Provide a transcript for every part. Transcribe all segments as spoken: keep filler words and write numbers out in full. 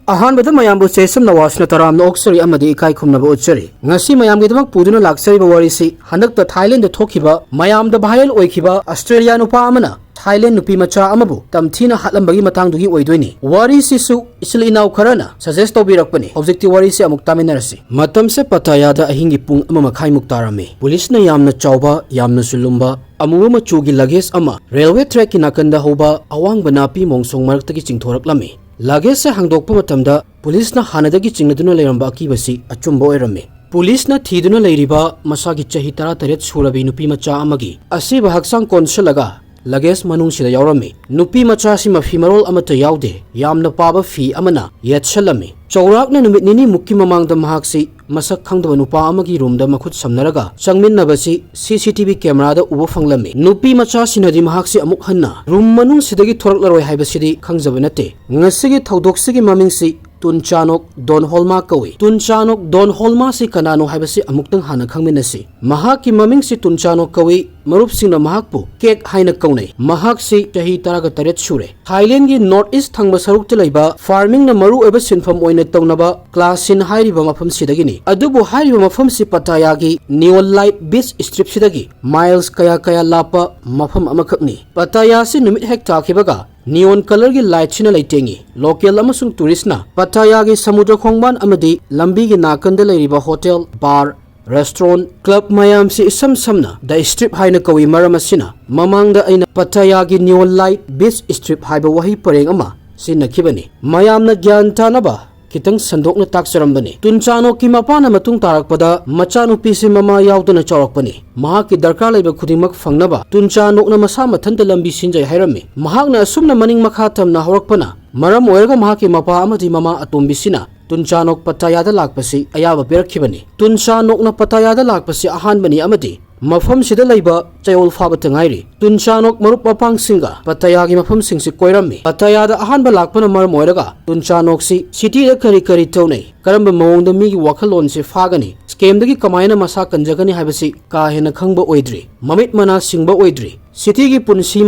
ꯑꯍꯥꯟꯕꯗ ꯃꯌꯥꯝꯕꯨ ꯆꯦꯁꯝ ꯅꯋꯥꯁꯅ ꯇꯔꯥꯝꯅ ꯑꯣꯛꯆꯔꯤ ꯑꯃꯗꯤ ꯏꯀꯥꯏ ꯈꯨꯝꯅꯕ ꯎꯠꯆꯔꯤ꯫ ꯉꯁꯤ ꯃꯌꯥꯝꯒꯤꯗꯃꯛ ꯄꯨꯗꯨꯅ ꯂꯥꯛꯆꯔꯤꯕ ꯋꯥꯔꯤꯁꯤ ꯍꯟꯗꯛꯇ ꯊꯥꯏꯂꯦꯟꯗ ꯊꯣꯛꯈꯤꯕ ꯃꯌꯥꯝꯗ viral ꯑꯣꯏꯈꯤꯕ ꯑꯁꯇ꯭ꯔꯦꯂꯤꯌꯥ ꯅꯨꯄꯥ ꯑꯃꯅ ꯊꯥꯏꯂꯦꯟ ꯅꯨꯄꯤ ꯃꯆꯥ ꯑꯃꯕꯨ ꯇꯝꯊꯤꯅ ꯍꯥꯠꯂꯝꯕꯒꯤ ꯃꯇꯥꯡꯗꯨꯒꯤ ꯑꯣꯏꯗꯣꯏꯅꯤ꯫ ꯋꯥꯔꯤꯁꯤꯁꯨ ꯏꯆꯤꯜ ꯏꯅꯥꯎ ꯈꯔꯅ suggest ꯇꯧꯕꯤꯔꯛꯄꯅꯤ꯫ ꯍꯧꯖꯤꯛꯇꯤ ꯋꯥꯔꯤꯁꯤ ꯑꯃꯨꯛ ꯇꯥꯃꯤꯟꯅꯔꯁꯤ꯫ ꯃꯇꯝꯁꯦ ꯄꯇꯥꯌꯥꯗ ꯑꯍꯤꯡꯒꯤ ꯄꯨꯡ ꯑꯃ ꯃꯈꯥꯏꯃꯨꯛ ꯇꯥꯔꯝꯃꯤ꯫ ꯄꯨꯂꯤꯁꯅ ꯌꯥꯝꯅ ꯆꯥꯎꯕ, ꯌꯥꯝꯅꯁꯨ ꯂꯨꯝꯕ ꯑꯃꯨꯕ ꯃꯆꯨꯒꯤ luggage ꯑꯃ railway trackꯀꯤ ꯅꯥꯀꯟꯗ ꯍꯧꯕ ꯑꯋꯥꯡꯕ ꯅꯥꯄꯤ ꯃꯣꯡꯁꯣꯡ ꯃꯔꯛꯇꯒꯤ ꯆꯤꯡꯊꯣꯔꯛꯂꯝꯃꯤ꯫ Luggageꯁꯦ ꯍꯥꯡꯗꯣꯛꯄ ꯃꯇꯝꯗ ꯄꯨꯂꯤꯁꯅ ꯍꯥꯟꯅꯗꯒꯤ ꯆꯤꯡꯅꯗꯨꯅ ꯂꯩꯔꯝꯕ ꯑꯀꯤꯕꯁꯤ ꯑꯆꯨꯝꯕ ꯑꯣꯏꯔꯝꯃꯤ꯫ ꯄꯨꯂꯤꯁꯅ ꯊꯤꯗꯨꯅ ꯂꯩꯔꯤꯕ ꯃꯁꯥꯒꯤ ꯆꯍꯤ ꯇꯔꯥꯇꯔꯦꯠ ꯁꯨꯔꯕꯤ ꯅꯨꯄꯤ ꯃꯆꯥ ꯑꯃꯒꯤ ꯑꯁꯤꯕ ꯍꯛꯆꯥꯡ ꯀꯣꯟꯁꯤꯜꯂꯒ luggage ꯃꯅꯨꯡꯁꯤꯗ ꯌꯥꯎꯔꯝꯃꯤ꯫ ꯅꯨꯄꯤ ꯃꯆꯥꯁꯤ ꯃꯐꯤ ꯃꯔꯣꯜ ꯑꯃꯠꯇ ꯌꯥꯎꯗꯦ, ꯌꯥꯝꯅ ꯄꯥꯕ ꯐꯤ ꯑꯃꯅ ꯌꯦꯠꯁꯜꯂꯝꯃꯤ꯫ ꯆꯥꯎꯔꯥꯛꯅ ꯅꯨꯃꯤꯠ ꯅꯤꯅꯤꯃꯨꯛꯀꯤ ꯃꯃꯥꯡꯗ ꯃꯍꯥꯛꯁꯤ ꯃꯁꯛ ꯈꯪꯗꯕ ꯅꯨꯄꯥ ꯑꯃꯒꯤ roomꯗ ꯃꯈꯨꯠ ꯁꯝꯅꯔꯒ ꯆꯪꯃꯤꯟꯅꯕꯁꯤ CCTV cameraꯗ ꯎꯕ ꯐꯪꯂꯝꯃꯤ꯫ ꯅꯨꯄꯤ ꯃꯆꯥꯁꯤꯅꯗꯤ ꯃꯍꯥꯛꯁꯤ ꯑꯃꯨꯛ ꯍꯟꯅ room ꯃꯅꯨꯡꯁꯤꯗꯒꯤ ꯊꯣꯔꯛꯂꯔꯣꯏ ꯍꯥꯏꯕꯁꯤꯗꯤ ꯈꯪꯖꯕ ꯅꯠꯇꯦ꯫ ꯉꯁꯤꯒꯤ ꯊꯧꯗꯣꯛꯁꯤꯒꯤ ꯃꯃꯤꯡꯁꯤ ꯇꯨꯟꯆꯥꯅꯣꯛ ꯗꯣꯟꯍꯣꯜꯃꯥ ꯀꯧꯏ꯫ ꯇꯨꯟꯆꯥꯅꯣꯛ ꯗꯣꯟꯍꯣꯜꯃꯥꯁꯤ ꯀꯅꯥꯅꯣ ꯍꯥꯏꯕꯁꯤ ꯑꯃꯨꯛꯇꯪ ꯍꯥꯟꯅ ꯈꯪꯃꯤꯟꯅꯁꯤ꯫ ꯃꯍꯥꯛꯀꯤ ꯃꯃꯤꯡꯁꯤ ꯇꯨꯟꯆꯥꯅꯣꯛ ꯀꯧꯏ꯫ ꯃꯔꯨꯞꯁꯤꯡꯅ ꯃꯍꯥꯛꯄꯨ ꯀꯦꯛ ꯍꯥꯏꯅ ꯀꯧꯅꯩ꯫ ꯃꯍꯥꯛꯁꯤ ꯆꯍꯤ ꯇꯔꯥꯒ ꯇꯔꯦꯠ ꯁꯨꯔꯦ꯫ ꯊꯥꯏꯂꯦꯟꯒꯤ north east ꯊꯪꯕ ꯁꯔꯨꯛꯇ ꯂꯩꯕ farmingꯅ ꯃꯔꯨ ꯑꯣꯏꯕ ꯁꯤꯟꯐꯝ ꯑꯣꯏꯅ ꯇꯧꯅꯕ ꯀ꯭ꯂꯥꯁꯤꯟ ꯍꯥꯏꯔꯤꯕ ꯃꯐꯝꯁꯤꯗꯒꯤꯅꯤ꯫ ꯑꯗꯨꯕꯨ ꯍꯥꯏꯔꯤꯕ ꯃꯐꯝꯁꯤ ꯄꯇꯥꯌꯥꯒꯤ neon light beach stripꯁꯤꯗꯒꯤ miles ꯀꯌꯥ ꯀꯌꯥ ꯂꯥꯞꯄ ꯃꯐꯝ ꯑꯃꯈꯛꯅꯤ꯫ ꯄꯇꯥꯌꯥꯁꯤ ꯅꯨꯃꯤꯠ ꯍꯦꯛ ꯇꯥꯈꯤꯕꯒ neon colourꯒꯤ lightꯁꯤꯅ ꯂꯩꯇꯦꯡꯉꯤ꯫ Local ꯑꯃꯁꯨꯡ touristꯅ ꯄꯇꯥꯌꯥꯒꯤ ꯁꯃꯨꯗ꯭ꯔ ꯈꯣꯡꯕꯥꯟ ꯑꯃꯗꯤ ꯂꯝꯕꯤꯒꯤ ꯅꯥꯀꯟꯗ ꯂꯩꯔꯤꯕ hotel, bar, restaurant, club ꯃꯌꯥꯝꯁꯤ ꯏꯁꯝ ꯁꯝꯅ The Strip ꯍꯥꯏꯅ ꯀꯧꯏ꯫ ꯃꯔꯝ ꯑꯁꯤꯅ ꯃꯃꯥꯡꯗ ꯑꯩꯅ ꯄꯇꯥꯌꯥꯒꯤ neon light beach strip ꯍꯥꯏꯕ ꯋꯥꯍꯩ ꯄꯔꯦꯡ ꯑꯃ ꯁꯤꯖꯤꯟꯅꯈꯤꯕꯅꯤ꯫ ꯃꯌꯥꯝꯅ ꯒ꯭ꯌꯥꯟ ꯇꯥꯅꯕ ꯈꯤꯇꯪ ꯁꯟꯗꯣꯛꯅ ꯇꯥꯛꯆꯔꯝꯕꯅꯤ꯫ ꯇꯨꯟꯆꯥꯅꯣꯛꯀꯤ ꯃꯄꯥꯅ ꯃꯇꯨꯡ ꯇꯥꯔꯛꯄꯗ ꯃꯆꯥꯅꯨꯄꯤꯁꯤ ꯃꯃꯥ ꯌꯥꯎꯗꯅ ꯆꯥꯎꯔꯛꯄꯅꯤ꯫ ꯃꯍꯥꯛꯀꯤ ꯗꯔꯀꯥꯔ ꯂꯩꯕ ꯈꯨꯗꯤꯡꯃꯛ ꯐꯪꯅꯕ ꯇꯨꯟꯆꯥꯅꯣꯛꯅ ꯃꯁꯥ ꯃꯊꯟꯇ ꯂꯝꯕꯤ ꯁꯤꯟꯖꯩ ꯍꯥꯏꯔꯝꯃꯤ꯫ ꯃꯍꯥꯛꯅ ꯑꯁꯨꯝꯅ ꯃꯅꯤꯡ ꯃꯈꯥ ꯇꯝꯅ ꯍꯧꯔꯛꯄꯅ ꯃꯔꯝ ꯑꯣꯏꯔꯒ ꯃꯍꯥꯛꯀꯤ ꯃꯄꯥ ꯑꯃꯗꯤ ꯃꯃꯥ ꯑꯇꯣꯝꯕꯤꯁꯤꯅ ꯇꯨꯟꯆꯥꯅꯣꯛ ꯄꯇꯥꯌꯥꯗ ꯂꯥꯛꯄꯁꯤ ꯑꯌꯥꯕ ꯄꯤꯔꯛꯈꯤꯕꯅꯤ꯫ ꯇꯨꯟꯆꯥꯅꯣꯛꯅ ꯄꯇꯥꯌꯥꯗ ꯂꯥꯛꯄꯁꯤ ꯑꯍꯥꯟꯕꯅꯤ ꯑꯃꯗꯤ ꯃꯐꯝꯁꯤꯗ ꯂꯩꯕ ꯆꯌꯣꯜ ꯐꯥꯕꯇ ꯉꯥꯏꯔꯤ꯫ ꯇꯨꯟꯆꯥꯅꯣꯛ ꯃꯔꯨꯞ ꯃꯄꯥꯡꯁꯤꯡꯒ ꯄꯇꯥꯌꯥꯒꯤ ꯃꯐꯝꯁꯤꯡꯁꯤ ꯀꯣꯏꯔꯝꯃꯤ꯫ ꯄꯇꯥꯌꯥꯗ ꯑꯍꯥꯟꯕ ꯂꯥꯛꯄꯅ ꯃꯔꯝ ꯑꯣꯏꯔꯒ ꯇꯨꯟꯆꯥꯅꯣꯛꯁꯤ cityꯗ ꯀꯔꯤ ꯀꯔꯤ ꯇꯧꯅꯩ, ꯀꯔꯝꯕ ꯃꯑꯣꯡꯗ ꯃꯤꯒꯤ ꯋꯥꯈꯜꯂꯣꯟꯁꯤ ꯐꯥꯒꯅꯤ, ꯁ꯭ꯀꯦꯝꯗꯒꯤ ꯀꯃꯥꯏꯅ ꯃꯁꯥ ꯀꯟꯖꯒꯅꯤ ꯍꯥꯏꯕꯁꯤ ꯀꯥ ꯍꯦꯟꯅ ꯈꯪꯕ ꯑꯣꯏꯗ꯭ꯔꯤ, ꯃꯃꯤꯠ ꯃꯅꯥ ꯁꯤꯡꯕ ꯑꯣꯏꯗ꯭ꯔꯤ꯫ ꯁꯤꯇꯤꯒꯤ ꯄꯨꯟꯁꯤ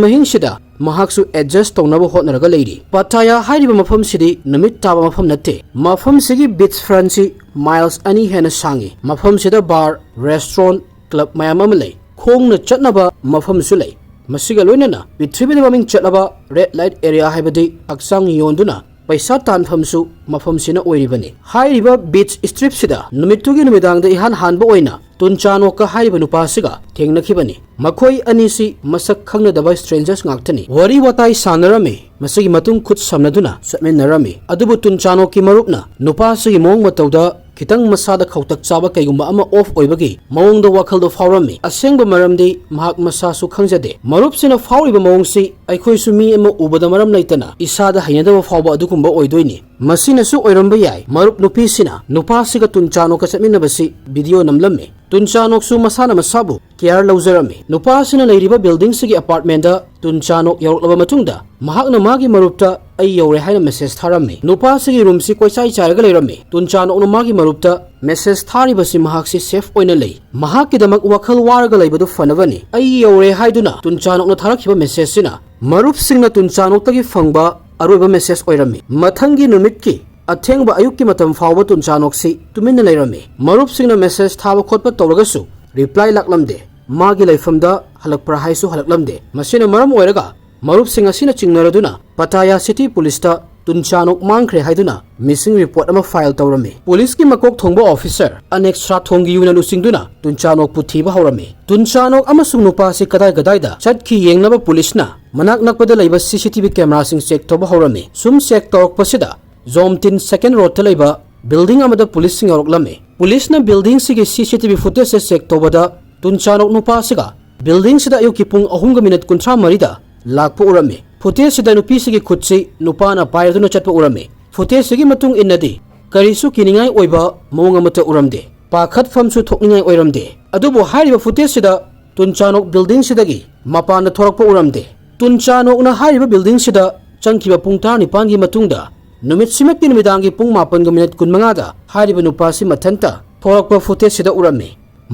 ꯃꯍꯤꯡꯁꯤꯗ ꯃꯍꯥꯛꯁꯨ ꯑꯦꯗꯖꯁ ꯇꯧꯅꯕ ꯍꯣꯠꯅꯔꯒ ꯂꯩꯔꯤ꯫ ꯄꯇꯥꯌꯥ ꯍꯥꯏꯔꯤꯕ ꯃꯐꯝꯁꯤꯗꯤ ꯅꯨꯃꯤꯠ ꯇꯥꯕ ꯃꯐꯝ ꯅꯠꯇꯦ꯫ ꯃꯐꯝꯁꯤꯒꯤ ꯕꯤꯆ ꯐ꯭ꯔꯟꯁꯤ ꯃꯥꯏꯜꯁ ꯑꯅꯤ ꯍꯦꯟꯅ ꯁꯥꯡꯉꯤ꯫ ꯃꯐꯝꯁꯤꯗ ꯕꯥꯔ, ꯔꯦꯁꯇꯨꯔꯦꯟꯠ, ꯀ꯭ꯂꯕ ꯃꯌꯥꯝ ꯑꯃ ꯂꯩ꯫ ꯈꯣꯡꯅ ꯆꯠꯅꯕ ꯃꯐꯝꯁꯨ ꯂꯩ꯫ ꯃꯁꯤꯒ ꯂꯣꯏꯅꯅ ꯄ꯭ꯔꯤꯊꯤꯕꯤꯗ ꯃꯃꯤꯡ ꯆꯠꯂꯕ ꯔꯦꯗ ꯂꯥꯏꯠ ꯑꯦꯔꯤꯌꯥ ꯍꯥꯏꯕꯗꯤ ꯍꯛꯆꯥꯡ ꯌꯣꯟꯗꯨꯅ ꯄꯩꯁꯥ ꯇꯥꯟꯐꯝꯁꯨ ꯃꯐꯝꯁꯤꯅ ꯑꯣꯏꯔꯤꯕꯅꯤ꯫ ꯍꯥꯏꯔꯤꯕ ꯕꯤꯆ ꯁ꯭ꯇ꯭ꯔꯤꯞꯁꯤꯗ ꯅꯨꯃꯤꯠꯇꯨꯒꯤ ꯅꯨꯃꯤꯗꯥꯡꯗ ꯏꯍꯥꯟ ꯍꯥꯟꯕ ꯑꯣꯏꯅ ꯇꯨꯟꯆꯥꯅꯣꯛꯀ ꯍꯥꯏꯔꯤꯕ ꯅꯨꯄꯥꯁꯤꯒ ꯊꯦꯡꯅꯈꯤꯕꯅꯤ꯫ ꯃꯈꯣꯏ ꯑꯅꯤꯁꯤ ꯃꯁꯛ ꯈꯪꯅꯗꯕ ꯁ꯭ꯇ꯭ꯔꯦꯟꯖꯔꯁ ꯉꯥꯛꯇꯅꯤ꯫ ꯋꯥꯔꯤ ꯋꯥꯇꯥꯏ ꯁꯥꯟꯅꯔꯝꯃꯤ꯫ ꯃꯁꯤꯒꯤ ꯃꯇꯨꯡ ꯈꯨꯠ ꯁꯝꯅꯗꯨꯅ ꯆꯠꯃꯤꯟꯅꯔꯝꯃꯤ꯫ ꯑꯗꯨꯕꯨ ꯇꯨꯟꯆꯥꯅꯣꯛꯀꯤ ꯃꯔꯨꯞꯅ ꯅꯨꯄꯥꯁꯤꯒꯤ ꯃꯑꯣꯡ ꯃꯇꯧꯗ ꯈꯤꯇꯪ ꯃꯁꯥꯗ ꯈꯧꯇꯛ ꯆꯥꯕ ꯀꯩꯒꯨꯝꯕ ꯑꯃ ꯑꯣꯐ ꯑꯣꯏꯕꯒꯤ ꯃꯑꯣꯡꯗ ꯋꯥꯈꯜꯗꯣ ꯐꯥꯎꯔꯝꯃꯤ꯫ ꯑꯁꯦꯡꯕ ꯃꯔꯝꯗꯤ ꯃꯍꯥꯛ ꯃꯁꯥꯁꯨ ꯈꯪꯖꯗꯦ꯫ ꯃꯔꯨꯞꯁꯤꯅ ꯐꯥꯎꯔꯤꯕ ꯃꯑꯣꯡꯁꯤ ꯑꯩꯈꯣꯏꯁꯨ ꯃꯤ ꯑꯃ ꯎꯕꯗ ꯃꯔꯝ ꯂꯩꯇꯅ ꯏꯁꯥꯗ ꯍꯩꯅꯗꯕ ꯐꯥꯎꯕ ꯑꯗꯨꯒꯨꯝꯕ ꯑꯣꯏꯗꯣꯏꯅꯤ꯫ ꯃꯁꯤꯅꯁꯨ ꯑꯣꯏꯔꯝꯕ ꯌꯥꯏ ꯃꯔꯨꯞ ꯅꯨꯄꯤꯁꯤꯅ ꯅꯨꯄꯥꯁꯤꯒ ꯇꯨꯟꯆꯥꯅꯣꯛꯀ ꯆꯠꯃꯤꯟꯅꯕꯁꯤ ꯚꯤꯗꯤꯑꯣ ꯅꯝꯂꯝꯃꯤ꯫ ꯇꯨꯟꯆꯥꯅꯣꯛꯁꯨ ꯃꯁꯥꯅ ꯃꯁꯥꯕꯨ ꯀꯤꯌꯥꯔ ꯂꯧꯖꯔꯝꯃꯤ꯫ ꯅꯨꯄꯥꯁꯤꯅ ꯂꯩꯔꯤꯕ ꯕꯤꯜꯗꯤꯡꯁꯤꯒꯤ ꯑꯄꯥꯔꯠꯃꯦꯟꯗ ꯇꯨꯟꯆꯥꯅꯣꯛ ꯌꯧꯔꯛꯂꯕ ꯃꯇꯨꯡꯗ ꯃꯍꯥꯛꯅ ꯃꯥꯒꯤ ꯃꯔꯨꯞꯇ "ꯑꯩ ꯌꯧꯔꯦ" ꯍꯥꯏꯅ ꯃꯦꯁꯦꯖ ꯊꯥꯔꯝꯃꯤ꯫ ꯅꯨꯄꯥꯁꯤꯒꯤ ꯔꯨꯝꯁꯤ ꯀꯣꯏꯆꯥꯏ ꯆꯥꯏꯔꯒ ꯂꯩꯔꯝꯃꯤ꯫ ꯇꯨꯟꯆꯥꯅꯣꯛꯅ ꯃꯥꯒꯤ ꯃꯔꯨꯞꯇ ꯃꯦꯁꯦꯖ ꯊꯥꯔꯤꯕꯁꯤ ꯃꯍꯥꯛꯁꯤ ꯁꯦꯐ ꯑꯣꯏꯅ ꯂꯩ, ꯃꯍꯥꯛꯀꯤꯗꯃꯛ ꯋꯥꯈꯜ ꯋꯥꯔꯒ ꯂꯩꯕꯗꯨ ꯐꯅꯕꯅꯤ꯫ "ꯑꯩ ꯌꯧꯔꯦ" ꯍꯥꯏꯗꯨꯅ ꯇꯨꯟꯆꯥꯅꯣꯛꯅ ꯊꯥꯔꯛꯈꯤꯕ ꯃꯦꯁꯦꯖꯁꯤꯅ ꯃꯔꯨꯞꯁꯤꯡꯅ ꯇꯨꯟꯆꯥꯅꯣꯛꯇꯒꯤ ꯐꯪꯕ ꯑꯔꯣꯏꯕ ꯃꯦꯁꯦꯖ ꯑꯣꯏꯔꯝꯃꯤ꯫ ꯃꯊꯪꯒꯤ ꯅꯨꯃꯤꯠꯀꯤ ꯑꯊꯦꯡꯕ ꯑꯌꯨꯛꯀꯤ ꯃꯇꯝ ꯐꯥꯎꯕ ꯇꯨꯟꯆꯥꯅꯣꯛꯁꯤ ꯇꯨꯃꯤꯟꯅ ꯂꯩꯔꯝꯃꯤ꯫ ꯃꯔꯨꯞꯁꯤꯡꯅ ꯃꯦꯁꯦꯖ ꯊꯥꯕ ꯈꯣꯠꯄ ꯇꯧꯔꯒꯁꯨ ꯔꯤꯄ꯭ꯂꯥꯏ ꯂꯥꯛꯂꯝꯗꯦ꯫ ꯃꯥꯒꯤ ꯂꯩꯐꯝꯗ ꯍꯜꯂꯛꯄ꯭ꯔꯥ ꯍꯥꯏꯁꯨ ꯍꯜꯂꯛꯂꯝꯗꯦ꯫ ꯃꯁꯤꯅ ꯃꯔꯝ ꯑꯣꯏꯔꯒ ꯃꯔꯨꯞꯁꯤꯡ ꯑꯁꯤꯅ ꯆꯤꯡꯅꯔꯗꯨꯅ ꯄꯇꯥꯌꯥ ꯁꯤꯇꯤ ꯄꯨꯂꯤꯁꯇ ꯇꯨꯟꯆꯥꯅꯣꯛ ꯃꯥꯡꯈ꯭ꯔꯦ ꯍꯥꯏꯗꯨꯅ ꯃꯤꯁꯤꯡ ꯔꯤꯄꯣꯔꯠ ꯑꯃ ꯐꯥꯏꯜ ꯇꯧꯔꯝꯃꯤ꯫ ꯄꯨꯂꯤꯁꯀꯤ ꯃꯀꯣꯛ ꯊꯣꯡꯕ ꯑꯣꯐꯤꯁꯔ ꯑꯅꯦꯛ ꯁ꯭ꯔꯥꯊꯣꯡꯒꯤ ꯌꯨꯅ ꯂꯨꯆꯤꯡꯗꯨꯅ ꯇꯨꯟꯆꯥꯅꯣꯛꯄꯨ ꯊꯤꯕ ꯍꯧꯔꯝꯃꯤ꯫ ꯇꯨꯟꯆꯥꯅꯣꯛ ꯑꯃꯁꯨꯡ ꯅꯨꯄꯥꯁꯤ ꯀꯗꯥꯏ ꯀꯗꯥꯏꯗ ꯆꯠꯈꯤ ꯌꯦꯡꯅꯕ ꯄꯨꯂꯤꯁꯅ ꯃꯅꯥꯛ ꯅꯛꯄꯗ ꯂꯩꯕ ꯁꯤ ꯁꯤ ꯇꯤ ꯚꯤ ꯀꯦꯃꯦꯔꯥꯁꯤꯡ ꯆꯦꯛ ꯇꯧꯕ ꯍꯧꯔꯝꯃꯤ꯫ ꯁꯨꯝ ꯆꯦꯛ ꯇꯧꯔꯛꯄꯁꯤꯗ ꯖꯣꯝꯇꯤꯟ ꯁꯦꯀꯦꯟ ꯔꯣꯗꯇ ꯂꯩꯕ ꯕꯤꯜꯗꯤꯡ ꯑꯃꯗ ꯄꯨꯂꯤꯁꯁꯤꯡ ꯌꯧꯔꯛꯂꯝꯃꯤ꯫ ꯄꯨꯂꯤꯁꯅ ꯕꯤꯜꯗꯤꯡꯁꯤꯒꯤ ꯁꯤ ꯁꯤ ꯇꯤ ꯚꯤ ꯐꯨꯇꯦꯖꯁꯦ ꯆꯦꯛ ꯇꯧꯕꯗ ꯇꯨꯟꯆꯥꯅꯣꯛ ꯅꯨꯄꯥꯁꯤꯒ ꯕꯤꯜꯗꯤꯡꯁꯤꯗ ꯑꯌꯨꯛꯀꯤ ꯄꯨꯡ ꯑꯍꯨꯝꯒ ꯃꯤꯅꯤꯠ ꯀꯨꯟꯊ꯭ꯔꯥ ꯃꯔꯤꯗ ꯂꯥꯛꯄ ꯎꯔꯝꯃꯤ꯫ ꯐꯨꯇꯦꯖꯁꯤꯗ ꯅꯨꯄꯤꯁꯤꯒꯤ ꯈꯨꯠꯁꯤ ꯅꯨꯄꯥꯅ ꯄꯥꯏꯔꯗꯨꯅ ꯆꯠꯄ ꯎꯔꯝꯃꯤ꯫ ꯐꯨꯇꯦꯖꯁꯤꯒꯤ ꯃꯇꯨꯡ ꯏꯟꯅꯗꯤ ꯀꯔꯤꯁꯨ ꯀꯤꯅꯤꯡꯉꯥꯏ ꯑꯣꯏꯕ ꯃꯑꯣꯡ ꯑꯃꯠꯇ ꯎꯔꯝꯗꯦ꯫ ꯄꯥꯈꯠꯐꯝꯁꯨ ꯊꯣꯛꯅꯤꯡꯉꯥꯏ ꯑꯣꯏꯔꯝꯗꯦ꯫ ꯑꯗꯨꯕꯨ ꯍꯥꯏꯔꯤꯕ ꯐꯨꯇꯦꯖꯁꯤꯗ ꯇꯨꯟꯆꯥꯅꯣꯛ ꯕꯤꯜꯗꯤꯡꯁꯤꯗꯒꯤ ꯃꯄꯥꯟꯗ ꯊꯣꯔꯛꯄ ꯎꯔꯝꯗꯦ꯫ ꯇꯨꯟꯆꯥꯅꯣꯛꯅ ꯍꯥꯏꯔꯤꯕ ꯕꯤꯜꯗꯤꯡꯁꯤꯗ ꯆꯪꯈꯤꯕ ꯄꯨꯡ ꯇꯔꯥꯅꯤꯄꯥꯟꯒꯤ ꯃꯇꯨꯡꯗ ꯅꯨꯃꯤꯠꯁꯤꯃꯛꯀꯤ ꯅꯨꯃꯤꯗꯥꯡꯒꯤ ꯄꯨꯡ ꯃꯥꯄꯟꯒ ꯃꯤꯅꯤꯠ ꯀꯨꯟꯃꯉꯥꯗ ꯍꯥꯏꯔꯤꯕ ꯅꯨꯄꯥꯁꯤ ꯃꯊꯟꯇ ꯊꯣꯔꯛꯄ ꯐꯨꯇꯦꯖꯁꯤꯗ ꯎꯔꯝꯃꯤ꯫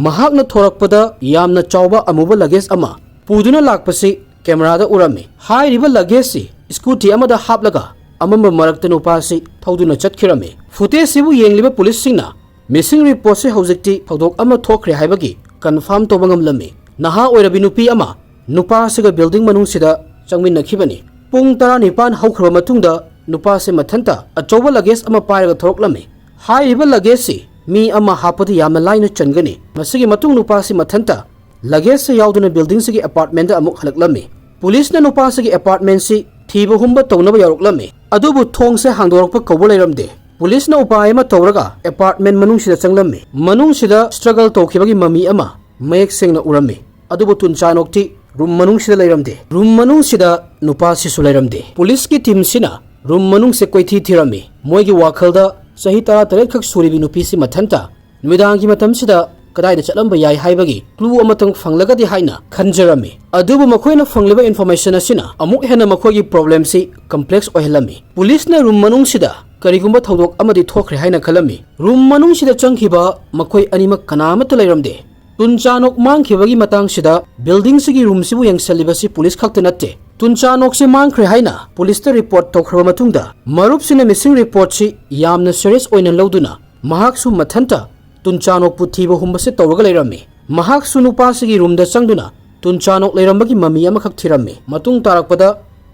ꯃꯍꯥꯛꯅ ꯊꯣꯔꯛꯄꯗ ꯌꯥꯝꯅ ꯆꯥꯎꯕ ꯑꯃꯨꯕ ꯂꯒꯦꯖ ꯑꯃ ꯄꯨꯗꯨꯅ ꯂꯥꯛꯄꯁꯤ ꯀꯦꯃꯦꯔꯥꯗ ꯎꯔꯝꯃꯤ꯫ ꯍꯥꯏꯔꯤꯕ ꯂꯒꯦꯖꯁꯤ ꯁ꯭ꯀꯨꯇꯤ ꯑꯃꯗ ꯍꯥꯞꯂꯒ ꯑꯃꯝꯕ ꯃꯔꯛꯇ ꯅꯨꯄꯥꯁꯤ ꯊꯧꯗꯨꯅ ꯆꯠꯈꯤꯔꯝꯃꯤ꯫ ꯐꯨꯇꯦꯖꯁꯤꯕꯨ ꯌꯦꯡꯂꯤꯕ ꯄꯨꯂꯤꯁꯁꯤꯡꯅ ꯃꯤꯁꯤꯡ ꯔꯤꯄꯣꯔꯠꯁꯤ ꯍꯧꯖꯤꯛꯇꯤ ꯊꯧꯗꯣꯛ ꯑꯃ ꯊꯣꯛꯈ꯭ꯔꯦ ꯍꯥꯏꯕꯒꯤ ꯀꯟꯐꯥꯔꯝ ꯇꯧꯕ ꯉꯝꯂꯝꯃꯤ꯫ ꯅꯍꯥ ꯑꯣꯏꯔꯕꯤ ꯅꯨꯄꯤ ꯑꯃ ꯅꯨꯄꯥꯁꯤꯒ ꯕꯤꯜꯗꯤꯡ ꯃꯅꯨꯡꯁꯤꯗ ꯆꯪꯃꯤꯟꯅꯈꯤꯕꯅꯤ꯫ ꯄꯨꯡ ꯇꯔꯥꯅꯤꯄꯥꯟ ꯍꯧꯈ꯭ꯔꯕ ꯃꯇꯨꯡꯗ ꯅꯨꯄꯥꯁꯤ ꯃꯊꯟꯇ ꯑꯆꯧꯕ ꯂꯒꯦꯖ ꯑꯃ ꯄꯥꯏꯔꯒ ꯊꯣꯔꯛꯂꯝꯃꯤ꯫ ꯍꯥꯏꯔꯤꯕ ꯂꯒꯦꯖꯁꯤ ꯃꯤ ꯑꯃ ꯍꯥꯞꯄꯗꯤ ꯌꯥꯝꯅ ꯂꯥꯏꯅ ꯆꯟꯒꯅꯤ꯫ ꯃꯁꯤꯒꯤ ꯃꯇꯨꯡ ꯅꯨꯄꯥꯁꯤ ꯃꯊꯟꯇ ꯂꯒꯦꯖꯁꯤ ꯌꯥꯎꯗꯨꯅ ꯕꯤꯜꯗꯤꯡꯁꯤꯒꯤ ꯑꯦꯄꯥꯔꯠꯃꯦꯟꯗ ꯑꯃꯨꯛ ꯍꯜꯂꯛꯂꯝꯃꯤ꯫ ꯄꯨꯂꯤꯁꯅ ꯅꯨꯄꯥꯁꯤꯒꯤ ꯑꯦꯄꯥꯔꯠꯃꯦꯟꯁꯤ ꯊꯤꯕ ꯍꯨꯝꯕ ꯇꯧꯅꯕ ꯌꯥꯎꯔꯛꯂꯝꯃꯤ꯫ ꯑꯗꯨꯕꯨ ꯊꯣꯡꯁꯦ ꯍꯥꯡꯗꯣꯔꯛꯄ ꯀꯧꯕ ꯂꯩꯔꯝꯗꯦ꯫ ꯄꯨꯂꯤꯁꯅ ꯎꯄꯥꯏ ꯑꯃ ꯇꯧꯔꯒ ꯑꯦꯄꯥꯔꯠꯃꯦꯟ ꯃꯅꯨꯡꯁꯤꯗ ꯆꯪꯂꯝꯃꯤ꯫ ꯃꯅꯨꯡꯁꯤꯗ ꯁ꯭ꯇ꯭ꯔꯒꯜ ꯇꯧꯈꯤꯕꯒꯤ ꯃꯃꯤ ꯑꯃ ꯃꯌꯦꯛ ꯁꯦꯡꯅ ꯎꯔꯝꯃꯤ꯫ ꯑꯗꯨꯕꯨ ꯇꯨꯟꯆꯥꯅꯣꯛꯇꯤ ꯔꯨꯝ ꯃꯅꯨꯡꯁꯤꯗ ꯂꯩꯔꯝꯗꯦ꯫ ꯔꯨꯝ ꯃꯅꯨꯡꯁꯤꯗ ꯅꯨꯄꯥꯁꯤꯁꯨ ꯂꯩꯔꯝꯗꯦ꯫ ꯄꯨꯂꯤꯁꯀꯤ ꯇꯤꯝꯁꯤꯅ ꯔꯨꯝ ꯃꯅꯨꯡꯁꯦ ꯀꯣꯏꯊꯤ ꯊꯤꯔꯝꯃꯤ꯫ ꯃꯣꯏꯒꯤ ꯋꯥꯈꯜꯗ ꯆꯍꯤ ꯇꯔꯥꯇꯔꯦꯠ ꯈꯛ ꯁꯨꯔꯤꯕꯤ ꯅꯨꯄꯤꯁꯤ ꯃꯊꯟꯇ ꯅꯨꯃꯤꯗꯥꯡꯒꯤ ꯃꯇꯝꯁꯤꯗ ꯀꯗꯥꯏꯗ ꯆꯠꯂꯝꯕ ꯌꯥꯏ ꯍꯥꯏꯕꯒꯤ ꯀ꯭ꯂꯨ ꯑꯃꯇꯪ ꯐꯪꯂꯒꯗꯤ ꯍꯥꯏꯅ ꯈꯟꯖꯔꯝꯃꯤ꯫ ꯑꯗꯨꯕꯨ ꯃꯈꯣꯏꯅ ꯐꯪꯂꯤꯕ ꯏꯟꯐꯣꯔꯃꯦꯁꯟ ꯑꯁꯤꯅ ꯑꯃꯨꯛ ꯍꯦꯟꯅ ꯃꯈꯣꯏꯒꯤ ꯄ꯭ꯔꯣꯕ꯭ꯂꯦꯝꯁꯤ ꯀꯝꯄ꯭ꯂꯦꯛꯁ ꯑꯣꯏꯍꯜꯂꯝꯃꯤ꯫ ꯄꯨꯂꯤꯁꯅ ꯔꯨꯝ ꯃꯅꯨꯡꯁꯤꯗ ꯀꯔꯤꯒꯨꯝꯕ ꯊꯧꯗꯣꯛ ꯑꯃꯗꯤ ꯊꯣꯛꯈ꯭ꯔꯦ ꯍꯥꯏꯅ ꯈꯜꯂꯝꯃꯤ꯫ ꯔꯨꯝ ꯃꯅꯨꯡꯁꯤꯗ ꯆꯪꯈꯤꯕ ꯃꯈꯣꯏ ꯑꯅꯤꯃꯛ ꯀꯅꯥ ꯑꯃꯠꯇ ꯂꯩꯔꯝꯗꯦ꯫ ꯇꯨꯟꯆꯥꯅꯣꯛ ꯃꯥꯡꯈꯤꯕꯒꯤ ꯃꯇꯥꯡꯁꯤꯗ ꯕꯤꯜꯗꯤꯡꯁꯤꯒꯤ ꯔꯨꯝꯁꯤꯕꯨ ꯌꯦꯡꯁꯤꯜꯂꯤꯕꯁꯤ ꯄꯨꯂꯤꯁ ꯈꯛꯇ ꯅꯠꯇꯦ꯫ ꯇꯨꯟꯆꯥꯅꯣꯛꯁꯤ ꯃꯥꯡꯈ꯭ꯔꯦ ꯍꯥꯏꯅ ꯄꯨꯂꯤꯁꯇ ꯔꯤꯄꯣꯔꯠ ꯇꯧꯈ꯭ꯔꯕ ꯃꯇꯨꯡꯗ ꯃꯔꯨꯞꯁꯤꯅ ꯃꯤꯁꯤꯡ ꯔꯤꯄꯣꯔꯠꯁꯤ ꯌꯥꯝꯅ ꯁꯤꯔꯤꯌꯁ ꯑꯣꯏꯅ ꯂꯧꯗꯨꯅ ꯃꯍꯥꯛꯁꯨ ꯃꯊꯟꯇ ꯇꯨꯟꯆꯥꯅꯣꯛꯄꯨ ꯊꯤꯕ ꯍꯨꯝꯕꯁꯤ ꯇꯧꯔꯒ ꯂꯩꯔꯝꯃꯤ꯫ ꯃꯍꯥꯛꯁꯨ ꯅꯨꯄꯥꯁꯤꯒꯤ ꯔꯨꯝꯗ ꯆꯪꯗꯨꯅ ꯇꯨꯟꯆꯥꯅꯣꯛ ꯂꯩꯔꯝꯕꯒꯤ ꯃꯃꯤ ꯑꯃꯈꯛ ꯊꯤꯔꯝꯃꯤ꯫ ꯃꯇꯨꯡ ꯇꯥꯔꯛꯄꯗ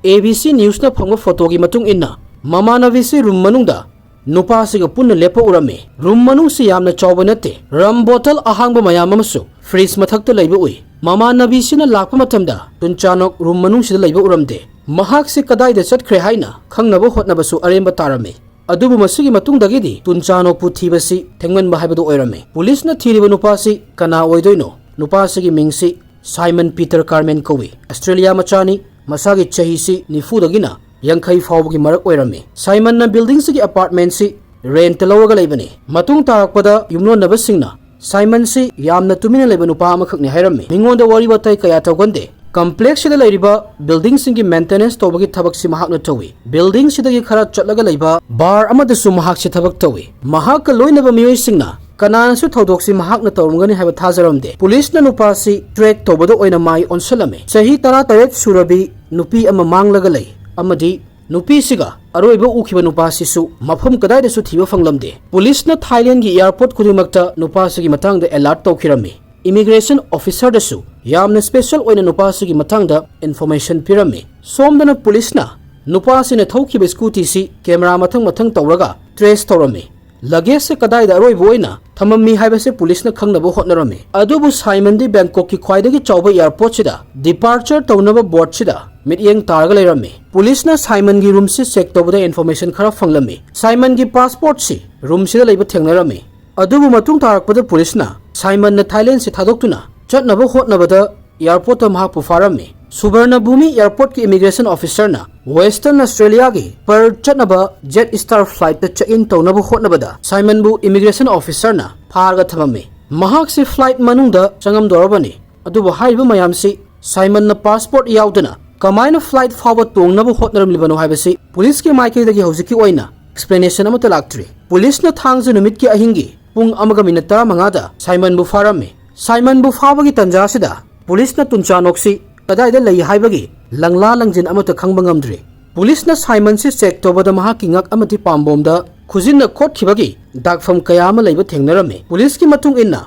ꯑꯦ ꯕꯤ ꯁꯤ ꯅ꯭ꯌꯨꯁꯅ ꯐꯪꯕ ꯐꯣꯇꯣꯒꯤ ꯃꯇꯨꯡ ꯏꯟꯅ ꯃꯃꯥꯟꯅꯕꯤꯁꯤ ꯔꯨꯝ ꯃꯅꯨꯡꯗ ꯅꯨꯄꯥꯁꯤꯒ ꯄꯨꯟꯅ ꯂꯦꯞꯄ ꯎꯔꯝꯃꯤ꯫ ꯔꯨꯝ ꯃꯅꯨꯡꯁꯤ ꯌꯥꯝꯅ ꯆꯥꯎꯕ ꯅꯠꯇꯦ꯫ ꯔꯝ ꯕꯣꯇꯜ ꯑꯍꯥꯡꯕ ꯃꯌꯥꯝ ꯑꯃꯁꯨ ꯐ꯭ꯔꯤꯖ ꯃꯊꯛꯇ ꯂꯩꯕ ꯎꯏ꯫ ꯃꯃꯥꯟꯅꯕꯤꯁꯤꯅ ꯂꯥꯛꯄ ꯃꯇꯝꯗ ꯇꯨꯟꯆꯥꯅꯣꯛ ꯔꯨꯝ ꯃꯅꯨꯡꯁꯤꯗ ꯂꯩꯕ ꯎꯔꯝꯗꯦ꯫ ꯃꯍꯥꯛꯁꯤ ꯀꯗꯥꯏꯗ ꯆꯠꯈ꯭ꯔꯦ ꯍꯥꯏꯅ ꯈꯪꯅꯕ ꯍꯣꯠꯅꯕꯁꯨ ꯑꯔꯦꯝꯕ ꯇꯥꯔꯝꯃꯤ꯫ ꯑꯗꯨꯕꯨ ꯃꯁꯤꯒꯤ ꯃꯇꯨꯡꯗꯒꯤꯗꯤ ꯇꯨꯟꯆꯥꯅꯣꯛꯄꯨ ꯊꯤꯕꯁꯤ ꯊꯦꯡꯃꯟꯕ ꯍꯥꯏꯕꯗꯨ ꯑꯣꯏꯔꯝꯃꯤ꯫ ꯄꯨꯂꯤꯁꯅ ꯊꯤꯔꯤꯕ ꯅꯨꯄꯥꯁꯤ ꯀꯅꯥ ꯑꯣꯏꯗꯣꯏꯅꯣ? ꯅꯨꯄꯥꯁꯤꯒꯤ ꯃꯤꯡꯁꯤ ꯁꯥꯏꯃꯟ ꯄꯤꯇꯔ ꯀꯥꯔꯃꯦꯟ ꯀꯧꯏ꯫ ꯑꯁꯇ꯭ꯔꯦꯂꯤꯌꯥ ꯃꯆꯥꯅꯤ꯫ ꯃꯁꯥꯒꯤ ꯆꯍꯤꯁꯤ ꯅꯤꯐꯨꯗꯒꯤꯅ ꯌꯥꯡꯈꯩ ꯐꯥꯎꯕꯒꯤ ꯃꯔꯛ ꯑꯣꯏꯔꯝꯃꯤ꯫ ꯁꯥꯏꯃꯟꯅ ꯕꯤꯜꯗꯤꯡꯁꯤꯒꯤ ꯑꯦꯄꯥꯔꯠꯃꯦꯟꯁꯤ ꯔꯦꯟꯇ ꯂꯧꯔꯒ ꯂꯩꯕꯅꯤ꯫ ꯃꯇꯨꯡ ꯇꯥꯔꯛꯄꯗ ꯌꯨꯝꯂꯣꯟꯅꯕꯁꯤꯡꯅ ꯁꯥꯏꯃꯟꯁꯤ ꯌꯥꯝꯅ ꯇꯨꯃꯤꯟꯅ ꯂꯩꯕ ꯅꯨꯄꯥ ꯑꯃꯈꯛꯅꯤ ꯍꯥꯏꯔꯝꯃꯤ꯫ ꯃꯤꯉꯣꯟꯗ ꯋꯥꯔꯤ ꯋꯥꯇꯥꯏ ꯀꯌꯥ ꯇꯧꯒꯟꯗꯦ꯫ ꯀꯝꯄ꯭ꯂꯦꯛꯁꯁꯤꯗ ꯂꯩꯔꯤꯕ ꯕꯤꯜꯗꯤꯡꯁꯤꯡꯒꯤ ꯃꯦꯟꯇꯦꯅꯦꯟꯁ ꯇꯧꯕꯒꯤ ꯊꯕꯛꯁꯤ ꯃꯍꯥꯛꯅ ꯇꯧꯏ꯫ ꯕꯤꯜꯗꯤꯡꯁꯤꯗꯒꯤ ꯈꯔ ꯆꯠꯂꯒ ꯂꯩꯕ ꯕꯥꯔ ꯑꯃꯗꯁꯨ ꯃꯍꯥꯛꯁꯤ ꯊꯕꯛ ꯇꯧꯏ꯫ ꯃꯍꯥꯛꯀ ꯂꯣꯏꯅꯕ ꯃꯤꯑꯣꯏꯁꯤꯡꯅ ꯀꯅꯥꯅꯁꯨ ꯊꯧꯗꯣꯛꯁꯤ ꯃꯍꯥꯛꯅ ꯇꯧꯔꯝꯒꯅꯤ ꯍꯥꯏꯕ ꯊꯥꯖꯔꯝꯗꯦ꯫ ꯄꯨꯂꯤꯁꯅ ꯅꯨꯄꯥꯁꯤ ꯇ꯭ꯔꯦꯛ ꯇꯧꯕꯗ ꯑꯣꯏꯅ ꯃꯥꯏ ꯑꯣꯟꯁꯤꯜꯂꯝꯃꯤ꯫ ꯆꯍꯤ ꯇꯔꯥꯇꯔꯦꯠ ꯁꯨꯔꯕꯤ ꯅꯨꯄꯤ ꯑꯃ ꯃꯥꯡꯂꯒ ꯂꯩ ꯑꯃꯗꯤ ꯅꯨꯄꯤꯁꯤꯒ ꯑꯔꯣꯏꯕ ꯎꯈꯤꯕ ꯅꯨꯄꯥꯁꯤꯁꯨ ꯃꯐꯝ ꯀꯗꯥꯏꯗꯁꯨ ꯊꯤꯕ ꯐꯪꯂꯝꯗꯦ꯫ ꯄꯨꯂꯤꯁꯅ ꯊꯥꯏꯂꯦꯟꯒꯤ ꯑꯦꯌꯥꯔꯄꯣꯔꯠ ꯈꯨꯗꯤꯡꯃꯛꯇ ꯅꯨꯄꯥꯁꯤꯒꯤ ꯃꯇꯥꯡꯗ ꯑꯦꯂꯔꯠ ꯇꯧꯈꯤꯔꯝꯃꯤ꯫ ꯏꯃꯤꯒ꯭ꯔꯦꯁꯟ ꯑꯣꯐꯤꯁꯔꯗꯁꯨ ꯌꯥꯝꯅ ꯁ꯭ꯄꯦꯁꯦꯜ ꯑꯣꯏꯅ ꯅꯨꯄꯥꯁꯤꯒꯤ ꯃꯇꯥꯡꯗ ꯏꯟꯐꯣꯔꯃꯦꯁꯟ ꯄꯤꯔꯝꯃꯤ꯫ ꯁꯣꯝꯗꯅ ꯄꯨꯂꯤꯁꯅ ꯅꯨꯄꯥꯁꯤꯅ ꯊꯧꯈꯤꯕ ꯁ꯭ꯀꯨꯇꯤꯁꯤ ꯀꯦꯃꯦꯔꯥ ꯃꯊꯪ ꯃꯊꯪ ꯇꯧꯔꯒ ꯇ꯭ꯔꯦꯁ ꯇꯧꯔꯝꯃꯤ꯫ ꯂꯒꯦꯖꯁꯦ ꯀꯗꯥꯏꯗ ꯑꯔꯣꯏꯕ ꯑꯣꯏꯅ ꯊꯝꯃꯝꯃꯤ ꯍꯥꯏꯕꯁꯦ ꯄꯨꯂꯤꯁꯅ ꯈꯪꯅꯕ ꯍꯣꯠꯅꯔꯝꯃꯤ꯫ ꯑꯗꯨꯕꯨ ꯁꯥꯏꯃꯟꯗꯤ ꯕꯦꯡꯀꯣꯛꯀꯤ ꯈ꯭ꯋꯥꯏꯗꯒꯤ ꯆꯥꯎꯕ ꯑꯦꯌꯥꯔꯄꯣꯔꯠꯁꯤꯗ ꯗꯤꯄꯥꯔꯆꯔ ꯇꯧꯅꯕ ꯕꯣꯔꯗꯁꯤꯗ ꯃꯤꯠꯌꯦꯡ ꯇꯥꯔꯒ ꯂꯩꯔꯝꯃꯤ꯫ ꯄꯨꯂꯤꯁꯅ ꯁꯥꯏꯃꯟꯒꯤ ꯔꯨꯝꯁꯤ ꯆꯦꯛ ꯇꯧꯕꯗ ꯏꯟꯐꯣꯔꯃꯦꯁꯟ ꯈꯔ ꯐꯪꯂꯝꯃꯤ꯫ ꯁꯥꯏꯃꯟꯒꯤ ꯄꯥꯁꯄꯣꯔꯠꯁꯤ ꯔꯨꯝꯁꯤꯗ ꯂꯩꯕ ꯊꯦꯡꯅꯔꯝꯃꯤ꯫ ꯑꯗꯨꯕꯨ ꯃꯇꯨꯡ ꯇꯥꯔꯛꯄꯗ ꯄꯨꯂꯤꯁꯅ ꯁꯥꯏꯃꯟꯅ ꯊꯥꯏꯂꯦꯟꯁꯤ ꯊꯥꯗꯣꯛꯇꯨꯅ ꯆꯠꯅꯕ ꯍꯣꯠꯅꯕꯗ ꯑꯦꯌꯥꯔꯄꯣꯔꯠꯇ ꯃꯍꯥꯛꯄꯨ ꯐꯥꯔꯝꯃꯤ꯫ ꯁꯨꯕꯔꯅꯚꯨꯃꯤ ꯑꯦꯌꯥꯔꯄꯣꯔꯠꯀꯤ ꯏꯃꯤꯒ꯭ꯔꯦꯁꯟ ꯑꯣꯐꯤꯁꯔꯅ ꯋꯦꯁꯇꯔꯟ ꯑꯣꯁꯇ꯭ꯔꯦꯂꯤꯌꯥꯒꯤ ꯄꯔꯊ ꯆꯠꯅꯕ ꯖꯦꯠ ꯏꯁꯇꯥꯔ ꯐ꯭ꯂꯥꯏꯠꯇ ꯆꯦꯛ ꯏꯟ ꯇꯧꯅꯕ ꯍꯣꯠꯅꯕꯗ ꯁꯥꯏꯃꯟꯕꯨ ꯏꯃꯤꯒ꯭ꯔꯦꯁꯟ ꯑꯣꯐꯤꯁꯔꯅ ꯐꯥꯔꯒ ꯊꯝꯃꯝꯃꯤ꯫ ꯃꯍꯥꯛꯁꯤ ꯐ꯭ꯂꯥꯏꯠ ꯃꯅꯨꯡꯗ ꯆꯪꯉꯝꯗꯧꯔꯕꯅꯤ꯫ ꯑꯗꯨꯕꯨ ꯍꯥꯏꯔꯤꯕ ꯃꯌꯥꯝꯁꯤ ꯁꯥꯏꯃꯟꯅ ꯄꯥꯁꯄꯣꯔꯠ ꯌꯥꯎꯗꯅ ꯀꯃꯥꯏꯅ ꯐ꯭ꯂꯥꯏꯠ ꯐꯥꯎꯕ ꯇꯣꯡꯅꯕ ꯍꯣꯠꯅꯔꯝꯂꯤꯕꯅꯣ ꯍꯥꯏꯕꯁꯤ ꯄꯨꯂꯤꯁꯀꯤ ꯃꯥꯏꯀꯩꯗꯒꯤ ꯍꯧꯖꯤꯛꯀꯤ ꯑꯣꯏꯅ ꯑꯦꯛꯁꯄ꯭ꯂꯦꯅꯦꯁꯟ ꯑꯃꯠꯇ ꯂꯥꯛꯇ꯭ꯔꯤ꯫ ꯄꯨꯂꯤꯁꯅ ꯊꯥꯡꯖ ꯅꯨꯃꯤꯠꯀꯤ ꯑꯍꯤꯡꯒꯤ ꯄꯨꯡ ꯑꯃꯒ ꯃꯤꯅꯠ ꯇꯔꯥꯃꯉꯥꯗ ꯁꯥꯏꯃꯟꯕꯨ ꯐꯥꯔꯝꯃꯤ꯫ ꯁꯥꯏꯃꯟꯕꯨ ꯐꯥꯕꯒꯤ ꯇꯟꯖꯥꯁꯤꯗ ꯄꯨꯂꯤꯁꯅ ꯇꯨꯟꯆꯥꯅꯣꯛꯁꯤ ꯀꯗꯥꯏꯗ ꯂꯩ ꯍꯥꯏꯕꯒꯤ ꯂꯪꯂꯥ ꯂꯪꯖꯤꯟ ꯑꯃꯠꯇ ꯈꯪꯕ ꯉꯝꯗ꯭ꯔꯤ꯫ ꯄꯨꯂꯤꯁꯅ ꯁꯥꯏꯃꯟꯁꯤ ꯆꯦꯛ ꯇꯧꯕꯗ ꯃꯍꯥꯛꯀꯤ ꯉꯛ ꯑꯃꯗꯤ ꯄꯥꯝꯕꯣꯝꯗ ꯈꯨꯖꯤꯟꯅ ꯈꯣꯠꯈꯤꯕꯒꯤ ꯗꯥꯛꯐꯝ ꯀꯌꯥ ꯑꯃ ꯂꯩꯕ ꯊꯦꯡꯅꯔꯝꯃꯤ꯫ ꯄꯨꯂꯤꯁꯀꯤ ꯃꯇꯨꯡ ꯏꯟꯅ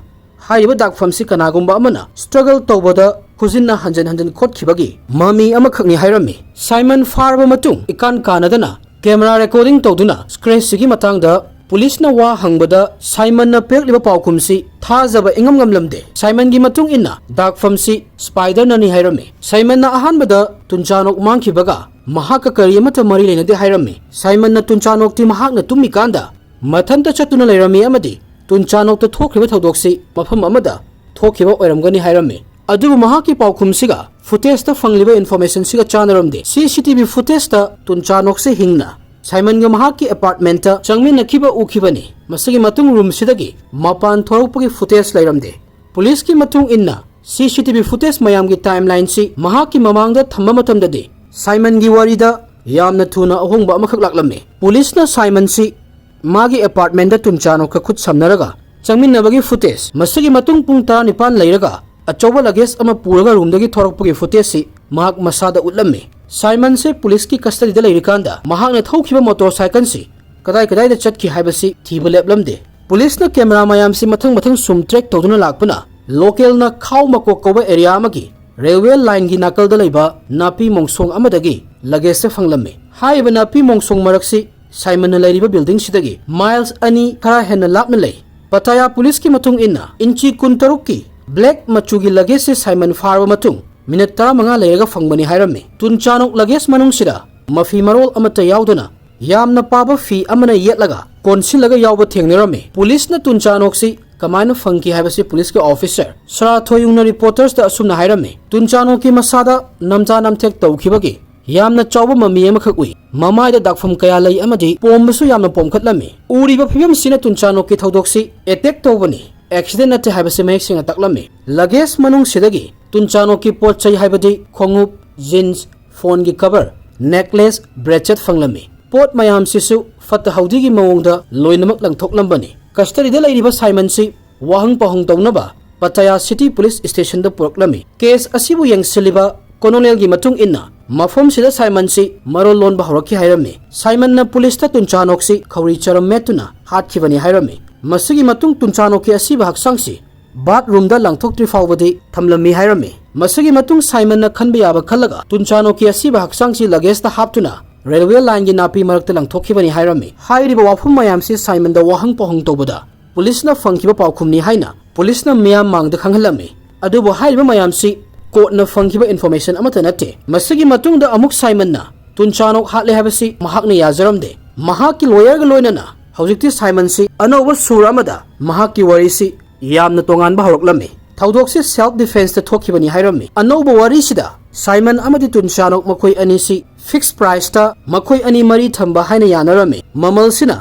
ꯍꯥꯏꯔꯤꯕ ꯗꯥꯛꯐꯝꯁꯤ ꯀꯅꯥꯒꯨꯝꯕ ꯑꯃꯅ ꯁ꯭ꯇ꯭ꯔꯒꯜ ꯇꯧꯕꯗ ꯈꯨꯖꯤꯟꯅ ꯍꯟꯖꯤꯟ ꯍꯟꯖꯤꯟ ꯈꯣꯠꯈꯤꯕꯒꯤ ꯃꯃꯤ ꯑꯃꯈꯛꯅꯤ ꯍꯥꯏꯔꯝꯃꯤ꯫ ꯁꯥꯏꯃꯟ ꯐꯥꯔꯕ ꯃꯇꯨꯡ ꯏꯀꯥꯟ ꯀꯥꯟꯅꯗꯅ ꯀꯦꯃꯦꯔꯥ ꯔꯦꯀꯣꯔꯗꯤꯡ ꯇꯧꯗꯨꯅ ꯁ꯭ꯀ꯭ꯔꯦꯆꯁꯤꯒꯤ ꯃꯇꯥꯡꯗ ꯄꯨꯂꯤꯁꯅ ꯋꯥ ꯍꯪꯕꯗ ꯁꯥꯏꯃꯟꯅ ꯄꯤꯔꯛꯂꯤꯕ ꯄꯥꯎꯈꯨꯝꯁꯤ ꯊꯥꯖꯕ ꯏꯉꯝ ꯉꯝꯂꯝꯗꯦ꯫ ꯁꯥꯏꯃꯟꯒꯤ ꯃꯇꯨꯡ ꯏꯟꯅ ꯗꯥꯛꯐꯝꯁꯤ ꯁ꯭ꯄꯥꯏꯗꯔꯅꯅꯤ ꯍꯥꯏꯔꯝꯃꯤ꯫ ꯁꯥꯏꯃꯟꯅ ꯑꯍꯥꯟꯕꯗ ꯇꯨꯟꯆꯥꯅꯣꯛ ꯃꯥꯡꯈꯤꯕꯒ ꯃꯍꯥꯛꯀ ꯀꯔꯤ ꯑꯃꯠꯇ ꯃꯔꯤ ꯂꯩꯅꯗꯦ ꯍꯥꯏꯔꯝꯃꯤ꯫ ꯁꯥꯏꯃꯟꯅ ꯇꯨꯟꯆꯥꯅꯣꯛꯇꯤ ꯃꯍꯥꯛꯅ ꯇꯨꯝꯃꯤꯀꯥꯟꯗ ꯃꯊꯟꯇ ꯆꯠꯇꯨꯅ ꯂꯩꯔꯝꯃꯤ ꯑꯃꯗꯤ ꯇꯨꯟꯆꯥꯅꯣꯛꯇ ꯊꯣꯛꯈ꯭ꯔꯤꯕ ꯊꯧꯗꯣꯛꯁꯤ ꯃꯐꯝ ꯑꯃꯗ ꯊꯣꯛꯈꯤꯕ ꯑꯣꯏꯔꯝꯒꯅꯤ ꯍꯥꯏꯔꯝꯃꯤ꯫ ꯑꯗꯨꯕꯨ ꯃꯍꯥꯛꯀꯤ ꯄꯥꯎꯈꯨꯝꯁꯤꯒ ꯐꯨꯇꯦꯖꯇ ꯐꯪꯂꯤꯕ ꯏꯟꯐꯣꯔꯃꯦꯁꯟꯁꯤꯒ ꯆꯥꯟꯅꯔꯝꯗꯦ꯫ ꯁꯤ ꯁꯤ ꯇꯤ ꯚꯤ ꯐꯨꯇꯦꯖꯇ ꯇꯨꯟꯆꯥꯅꯣꯛꯁꯦ ꯍꯤꯡꯅ ꯁꯥꯏꯃꯟꯒ ꯃꯍꯥꯛꯀꯤ ꯑꯦꯄꯥꯔꯠꯃꯦꯟꯇ ꯆꯪꯃꯤꯟꯅꯈꯤꯕ ꯎꯈꯤꯕꯅꯤ꯫ ꯃꯁꯤꯒꯤ ꯃꯇꯨꯡ ꯔꯨꯝꯁꯤꯗꯒꯤ ꯃꯄꯥꯟ ꯊꯣꯔꯛꯄꯒꯤ ꯐꯨꯇꯦꯖ ꯂꯩꯔꯝꯗꯦ꯫ ꯄꯨꯂꯤꯁꯀꯤ ꯃꯇꯨꯡ ꯏꯟꯅ ꯁꯤ ꯁꯤ ꯇꯤ ꯚꯤ ꯐꯨꯇꯦꯖ ꯃꯌꯥꯝꯒꯤ ꯇꯥꯏꯝꯂꯥꯏꯟꯁꯤ ꯃꯍꯥꯛꯀꯤ ꯃꯃꯥꯡꯗ ꯊꯝꯕ ꯃꯇꯝꯗꯗꯤ ꯁꯥꯏꯃꯟꯒꯤ ꯋꯥꯔꯤꯗ ꯌꯥꯝꯅ ꯊꯨꯅ ꯑꯍꯣꯡꯕ ꯑꯃꯈꯛ ꯂꯥꯛꯂꯝꯃꯤ꯫ ꯄꯨꯂꯤꯁꯅ ꯁꯥꯏꯃꯟꯁꯤ ꯃꯥꯒꯤ ꯑꯦꯄꯥꯔꯠꯃꯦꯟꯗ ꯇꯨꯟꯆꯥꯅꯣꯛꯀ ꯈꯨꯠ ꯁꯝꯅꯔꯒ ꯆꯪꯃꯤꯟꯅꯕꯒꯤ ꯐꯨꯇꯦꯖ, ꯃꯁꯤꯒꯤ ꯃꯇꯨꯡ ꯄꯨꯡ ꯇꯔꯥꯅꯤꯄꯥꯟ ꯂꯩꯔꯒ ꯑꯆꯧꯕ ꯂꯒꯦꯖ ꯑꯃ ꯄꯨꯔꯒ ꯔꯨꯝꯗꯒꯤ ꯊꯣꯔꯛꯄꯒꯤ ꯐꯨꯇꯦꯖꯁꯤ ꯃꯍꯥꯛ ꯃꯁꯥꯗ ꯎꯠꯂꯝꯃꯤ꯫ ꯁꯥꯏꯃꯟꯁꯦ ꯄꯨꯂꯤꯁꯀꯤ ꯀꯁꯇꯗꯤꯗ ꯂꯩꯔꯤꯀꯥꯟꯗ ꯃꯍꯥꯛꯅ ꯊꯧꯈꯤꯕ ꯃꯣꯇꯣꯔ ꯁꯥꯏꯀꯜꯁꯤ ꯀꯗꯥꯏ ꯀꯗꯥꯏꯗ ꯆꯠꯈꯤ ꯍꯥꯏꯕꯁꯤ ꯊꯤꯕ ꯂꯦꯞꯂꯝꯗꯦ꯫ ꯄꯨꯂꯤꯁꯅ ꯀꯦꯃꯦꯔꯥ ꯃꯌꯥꯝꯁꯤ ꯃꯊꯪ ꯃꯊꯪ ꯁꯨꯝ ꯇ꯭ꯔꯦꯛ ꯇꯧꯗꯨꯅ ꯂꯥꯛꯄꯅ ꯂꯣꯀꯦꯜꯅ ꯈꯥꯎ ꯃꯀꯣꯛ ꯀꯧꯕ ꯑꯦꯔꯤꯌꯥ ꯑꯃꯒꯤ ꯔꯦꯜꯋꯦ ꯂꯥꯏꯟꯒꯤ ꯅꯥꯀꯜꯗ ꯂꯩꯕ ꯅꯥꯄꯤ ꯃꯣꯡꯁꯣꯡ ꯑꯃꯗꯒꯤ ꯂꯒꯦꯖꯁꯦ ꯐꯪꯂꯝꯃꯤ꯫ ꯍꯥꯏꯔꯤꯕ ꯅꯥꯄꯤ ꯃꯣꯡꯁꯣꯡ ꯃꯔꯛꯁꯤ ꯁꯥꯏꯃꯟꯅ ꯂꯩꯔꯤꯕ ꯕꯤꯜꯗꯤꯡꯁꯤꯗꯒꯤ ꯃꯥꯏꯜꯁ ꯑꯅꯤ ꯈꯔ ꯍꯦꯟꯅ ꯂꯥꯞꯅ ꯂꯩ꯫ ꯄꯇꯥꯌꯥ ꯄꯨꯂꯤꯁꯀꯤ ꯃꯇꯨꯡ ꯏꯟꯅ ꯏꯟꯆꯤ ꯀꯨꯟꯇꯔꯨꯛꯀꯤ ꯕ꯭ꯂꯦꯛ ꯃꯆꯨꯒꯤ ꯂꯒꯦꯖꯁꯤ ꯁꯥꯏꯃꯟ ꯐꯥꯔꯕ ꯃꯇꯨꯡ ꯃꯤꯅꯠ ꯇꯔꯥꯃꯉꯥ ꯂꯩꯔꯒ ꯐꯪꯕꯅꯤ ꯍꯥꯏꯔꯝꯃꯤ꯫ ꯇꯨꯟꯆꯥꯅꯣꯛ ꯂꯒꯦꯖ ꯃꯅꯨꯡꯁꯤꯗ ꯃꯐꯤ ꯃꯔꯣꯜ ꯑꯃꯠꯇ ꯌꯥꯎꯗꯅ ꯌꯥꯝꯅ ꯄꯥꯕ ꯐꯤ ꯑꯃꯅ ꯌꯦꯠꯂꯒ ꯀꯣꯟꯁꯤꯜꯂꯒ ꯌꯥꯎꯕ ꯊꯦꯡꯅꯔꯝꯃꯤ꯫ ꯄꯨꯂꯤꯁꯅ ꯇꯨꯟꯆꯥꯅꯣꯛꯁꯤ ꯀꯃꯥꯏꯅ ꯐꯪꯈꯤ ꯍꯥꯏꯕꯁꯤ ꯄꯨꯂꯤꯁꯀꯤ ꯑꯣꯐꯤꯁꯔ ꯁꯔꯥ ꯊꯣꯌꯨꯡꯅ ꯔꯤꯄꯣꯔꯇꯔꯁꯇ ꯑꯁꯨꯝꯅ ꯍꯥꯏꯔꯝꯃꯤ, "ꯇꯨꯟꯆꯥꯅꯣꯛꯀꯤ ꯃꯁꯥꯗ ꯅꯝꯖꯥ ꯅꯝꯊꯦꯛ ꯇꯧꯈꯤꯕꯒꯤ ꯌꯥꯝꯅ ꯆꯥꯎꯕ ꯃꯃꯤ ꯑꯃꯈꯛ ꯎꯏ꯫ ꯃꯃꯥꯏꯗ ꯗꯥꯛꯐꯝ ꯀꯌꯥ ꯂꯩ ꯑꯃꯗꯤ ꯄꯣꯝꯕꯁꯨ ꯌꯥꯝꯅ ꯄꯣꯝꯈꯠꯂꯝꯃꯤ꯫ ꯎꯔꯤꯕ ꯐꯤꯕꯝꯁꯤꯅ ꯇꯨꯟꯆꯥꯅꯣꯛꯀꯤ ꯊꯧꯗꯣꯛꯁꯤ ꯑꯦꯇꯦꯛ ꯇꯧꯕꯅꯤ, ꯑꯦꯛꯁꯤꯗꯦꯟ ꯅꯠꯇꯦ ꯍꯥꯏꯕꯁꯤ ꯃꯌꯦꯛ ꯁꯦꯡꯅ ꯇꯥꯛꯂꯝꯃꯤ"꯫ ꯂꯒꯦꯖ ꯃꯅꯨꯡꯁꯤꯗꯒꯤ ꯇꯨꯟꯆꯥꯅꯣꯛꯀꯤ ꯄꯣꯠ ꯆꯩ ꯍꯥꯏꯕꯗꯤ ꯈꯣꯡꯎꯞ, ꯖꯤꯟꯁ, ꯐꯣꯟꯒꯤ ꯀꯚꯔ, ꯅꯦꯛꯂꯦꯁ, ꯕ꯭ꯔꯦꯁꯂꯦꯠ ꯐꯪꯂꯝꯃꯤ꯫ ꯄꯣꯠ ꯃꯌꯥꯝꯁꯤꯁꯨ ꯐꯠꯇ ꯍꯥꯎꯗꯤꯒꯤ ꯃꯑꯣꯡꯗ ꯂꯣꯏꯅꯃꯛ ꯂꯪꯊꯣꯛꯂꯝꯕꯅꯤ꯫ ꯀꯁꯇꯗꯤꯗ ꯂꯩꯔꯤꯕ ꯁꯥꯏꯃꯟꯁꯤ ꯋꯥꯍꯪ ꯄꯥꯎꯍꯪ ꯇꯧꯅꯕ ꯄꯇꯌꯥ ꯁꯤꯇꯤ ꯄꯨꯂꯤꯁ ꯁ꯭ꯇꯦꯁꯟꯗ ꯄꯨꯔꯛꯂꯝꯃꯤ꯫ ꯀꯦꯁ ꯑꯁꯤꯕꯨ ꯌꯦꯡꯁꯤꯜꯂꯤꯕ ꯀꯣꯅꯣꯅꯦꯜꯒꯤ ꯃꯇꯨꯡ ꯏꯟꯅ ꯃꯐꯝꯁꯤꯗ ꯁꯥꯏꯃꯟꯁꯤ ꯃꯔꯣꯜ ꯂꯣꯟꯕ ꯍꯧꯔꯛꯈꯤ ꯍꯥꯏꯔꯝꯃꯤ꯫ ꯁꯥꯏꯃꯟꯅ ꯄꯨꯂꯤꯁꯇ ꯇꯨꯟꯆꯥꯅꯣꯛꯁꯤ ꯈꯧꯔꯤ ꯆꯔꯝ ꯃꯦꯠꯇꯨꯅ ꯍꯥꯠꯈꯤꯕꯅꯤ ꯍꯥꯏꯔꯝꯃꯤ꯫ ꯃꯁꯤꯒꯤ ꯃꯇꯨꯡ ꯇꯨꯟꯆꯥꯅꯣꯛꯀꯤ ꯑꯁꯤꯕ ꯍꯛꯆꯥꯡꯁꯤ ꯕꯥꯠꯔꯨꯝꯗ ꯂꯪꯊꯣꯛꯇ꯭ꯔꯤ ꯐꯥꯎꯕꯗꯤ ꯊꯝꯂꯝꯃꯤ ꯍꯥꯏꯔꯝꯃꯤ꯫ ꯃꯁꯤꯒꯤ ꯃꯇꯨꯡ ꯁꯥꯏꯃꯟꯅ ꯈꯟꯕ ꯌꯥꯕ ꯈꯜꯂꯒ ꯇꯨꯟꯆꯥꯅꯣꯛꯀꯤ ꯑꯁꯤꯕ ꯍꯛꯆꯥꯡꯁꯤ ꯂꯒꯦꯖꯇ ꯍꯥꯞꯇꯨꯅ ꯔꯦꯜꯋꯦ ꯂꯥꯏꯟꯒꯤ ꯅꯥꯄꯤ ꯃꯔꯛꯇ ꯂꯪꯊꯣꯛꯈꯤꯕꯅꯤ ꯍꯥꯏꯔꯝꯃꯤ꯫ ꯍꯥꯏꯔꯤꯕ ꯋꯥꯐꯝ ꯃꯌꯥꯝꯁꯤ ꯁꯥꯏꯃꯟꯗ ꯋꯥꯍꯪ ꯄꯥꯎꯍꯪ ꯇꯧꯕꯗ ꯄꯨꯂꯤꯁꯅ ꯐꯪꯈꯤꯕ ꯄꯥꯎꯈꯨꯝꯅꯤ ꯍꯥꯏꯅ ꯄꯨꯂꯤꯁꯅ ꯃꯤꯌꯥꯝ ꯃꯥꯡꯗ ꯈꯪꯍꯜꯂꯝꯃꯤ꯫ ꯑꯗꯨꯕꯨ ꯍꯥꯏꯔꯤꯕ ꯃꯌꯥꯝꯁꯤ ꯀꯣꯔꯠꯅ ꯐꯪꯈꯤꯕ ꯏꯟꯐꯣꯔꯃꯦꯁꯟ ꯑꯃꯠꯇ ꯅꯠꯇꯦ꯫ ꯃꯁꯤꯒꯤ ꯃꯇꯨꯡꯗ ꯑꯃꯨꯛ ꯁꯥꯏꯃꯟꯅ ꯇꯨꯟꯆꯥꯅꯣꯛ ꯍꯥꯠꯂꯦ ꯍꯥꯏꯕꯁꯤ ꯃꯍꯥꯛꯅ ꯌꯥꯖꯔꯝꯗꯦ꯫ ꯃꯍꯥꯛꯀꯤ ꯂꯣꯌꯔꯒ ꯂꯣꯏꯅꯅ ꯍꯧꯖꯤꯛꯇꯤ ꯁꯥꯏꯃꯟꯁꯤ ꯑꯅꯧꯕ ꯁꯨꯔ ꯑꯃꯗ ꯃꯍꯥꯛꯀꯤ ꯋꯥꯔꯤꯁꯤ ꯌꯥꯝꯅ ꯇꯣꯉꯥꯟꯕ ꯍꯧꯔꯛꯂꯝꯃꯤ꯫ ꯊꯧꯗꯣꯛꯁꯤ ꯁꯦꯜꯐ ꯗꯤꯐꯦꯟꯁꯇ ꯊꯣꯛꯈꯤꯕꯅꯤ ꯍꯥꯏꯔꯝꯃꯤ꯫ ꯑꯅꯧꯕ ꯋꯥꯔꯤꯁꯤꯗ ꯁꯥꯏꯃꯟ ꯑꯃꯗꯤ ꯇꯨꯟꯆꯥꯅꯣꯛ ꯃꯈꯣꯏ ꯑꯅꯤꯁꯤ ꯐꯤꯛꯁ ꯄ꯭ꯔꯥꯏꯁꯇ ꯃꯈꯣꯏ ꯑꯅꯤ ꯃꯔꯤ ꯊꯝꯕ ꯍꯥꯏꯅ ꯌꯥꯅꯔꯝꯃꯤ꯫ ꯃꯃꯜꯁꯤꯅ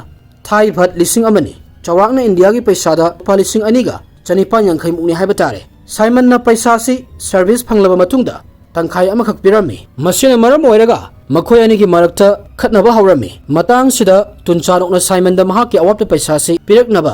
ꯊꯥꯏ ꯚꯠ ꯂꯤꯁꯤꯡ ꯑꯃꯅꯤ, ꯆꯥꯎꯔꯥꯛꯅ ꯏꯟꯗꯤꯌꯥꯒꯤ ꯄꯩꯁꯥꯗ ꯂꯨꯄꯥ ꯂꯤꯁꯤꯡ ꯑꯅꯤꯒ ꯆꯅꯤꯄꯥꯟ ꯌꯥꯡꯈꯩ ꯃꯨꯛꯅꯤ ꯍꯥꯏꯕ ꯇꯥꯔꯦ꯫ ꯁꯥꯏꯃꯟꯅ ꯄꯩꯁꯥꯁꯤ ꯁꯔꯚꯤꯁ ꯐꯪꯂꯕ ꯃꯇꯨꯡꯗ ꯇꯪꯈꯥꯏ ꯑꯃꯈꯛ ꯄꯤꯔꯝꯃꯤ꯫ ꯃꯁꯤꯅ ꯃꯔꯝ ꯑꯣꯏꯔꯒ ꯃꯈꯣꯏ ꯑꯅꯤꯒꯤ ꯃꯔꯛꯇ ꯈꯠꯅꯕ ꯍꯧꯔꯝꯃꯤ꯫ ꯃꯇꯥꯡꯁꯤꯗ ꯇꯨꯟꯆꯥꯅꯣꯛꯅ ꯁꯥꯏꯃꯟꯗ ꯃꯍꯥꯛꯀꯤ ꯑꯋꯥꯠꯄ ꯄꯩꯁꯥꯁꯤ ꯄꯤꯔꯛꯅꯕ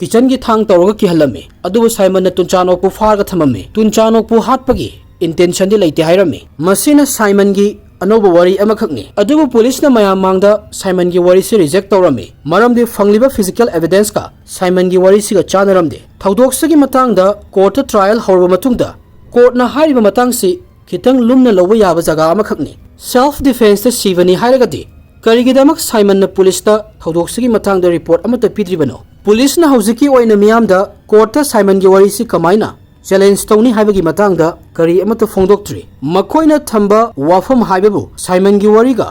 ꯀꯤꯆꯟꯒꯤ ꯊꯥꯡ ꯇꯧꯔꯒ ꯀꯤꯍꯜꯂꯝꯃꯤ꯫ ꯑꯗꯨꯕꯨ ꯁꯥꯏꯃꯟꯅ ꯇꯨꯟꯆꯥꯅꯣꯛꯄꯨ ꯐꯥꯔꯒ ꯊꯝꯃꯝꯃꯤ꯫ ꯇꯨꯟꯆꯥꯅꯣꯛꯄꯨ ꯍꯥꯠꯄꯒꯤ intentionꯗꯤ ꯂꯩꯇꯦ ꯍꯥꯏꯔꯝꯃꯤ꯫ ꯃꯁꯤꯅ ꯁꯥꯏꯃꯟꯒꯤ ꯑꯅꯧꯕ ꯋꯥꯔꯤ ꯑꯃꯈꯛꯅꯤ꯫ ꯑꯗꯨꯕꯨ ꯄꯨꯂꯤꯁꯅ ꯃꯌꯥꯝ ꯃꯥꯡꯗ ꯁꯥꯏꯃꯟꯒꯤ ꯋꯥꯔꯤꯁꯤ reject ꯇꯧꯔꯝꯃꯤ, ꯃꯔꯝꯗꯤ ꯐꯪꯂꯤꯕ physical evidenceꯀ ꯁꯥꯏꯃꯟꯒꯤ ꯋꯥꯔꯤꯁꯤꯒ ꯆꯥꯟꯅꯔꯝꯗꯦ꯫ ꯊꯧꯗꯣꯛꯁꯤꯒꯤ ꯃꯇꯥꯡꯗ courtꯇ trial ꯍꯧꯔꯕ ꯃꯇꯨꯡꯗ courtꯅ ꯍꯥꯏꯔꯤꯕ ꯃꯇꯥꯡꯁꯤ ꯈꯤꯇꯪ ꯂꯨꯝꯅ ꯂꯧꯕ ꯌꯥꯕ ꯖꯒꯥ ꯑꯃꯈꯛꯅꯤ꯫ Self defenceꯇ ꯁꯤꯕꯅꯤ ꯍꯥꯏꯔꯒꯗꯤ ꯀꯔꯤꯒꯤꯗꯃꯛ ꯁꯥꯏꯃꯟꯅ ꯄꯨꯂꯤꯁꯇ ꯊꯧꯗꯣꯛꯁꯤꯒꯤ ꯃꯇꯥꯡꯗ report ꯑꯃꯠꯇ ꯄꯤꯗ꯭ꯔꯤꯕꯅꯣ? ꯄꯨꯂꯤꯁꯅ ꯍꯧꯖꯤꯛꯀꯤ ꯑꯣꯏꯅ ꯃꯤꯌꯥꯝꯗ courtꯇ ꯁꯥꯏꯃꯟꯒꯤ ꯋꯥꯔꯤꯁꯤ ꯀꯃꯥꯏꯅ challenge ꯇꯧꯅꯤ ꯍꯥꯏꯕꯒꯤ ꯃꯇꯥꯡꯗ ꯀꯔꯤ ꯑꯃꯠꯇ ꯐꯣꯡꯗꯣꯛꯇ꯭ꯔꯤ꯫ ꯃꯈꯣꯏꯅ ꯊꯝꯕ ꯋꯥꯐꯝ ꯍꯥꯏꯕꯕꯨ ꯁꯥꯏꯃꯟꯒꯤ ꯋꯥꯔꯤꯒ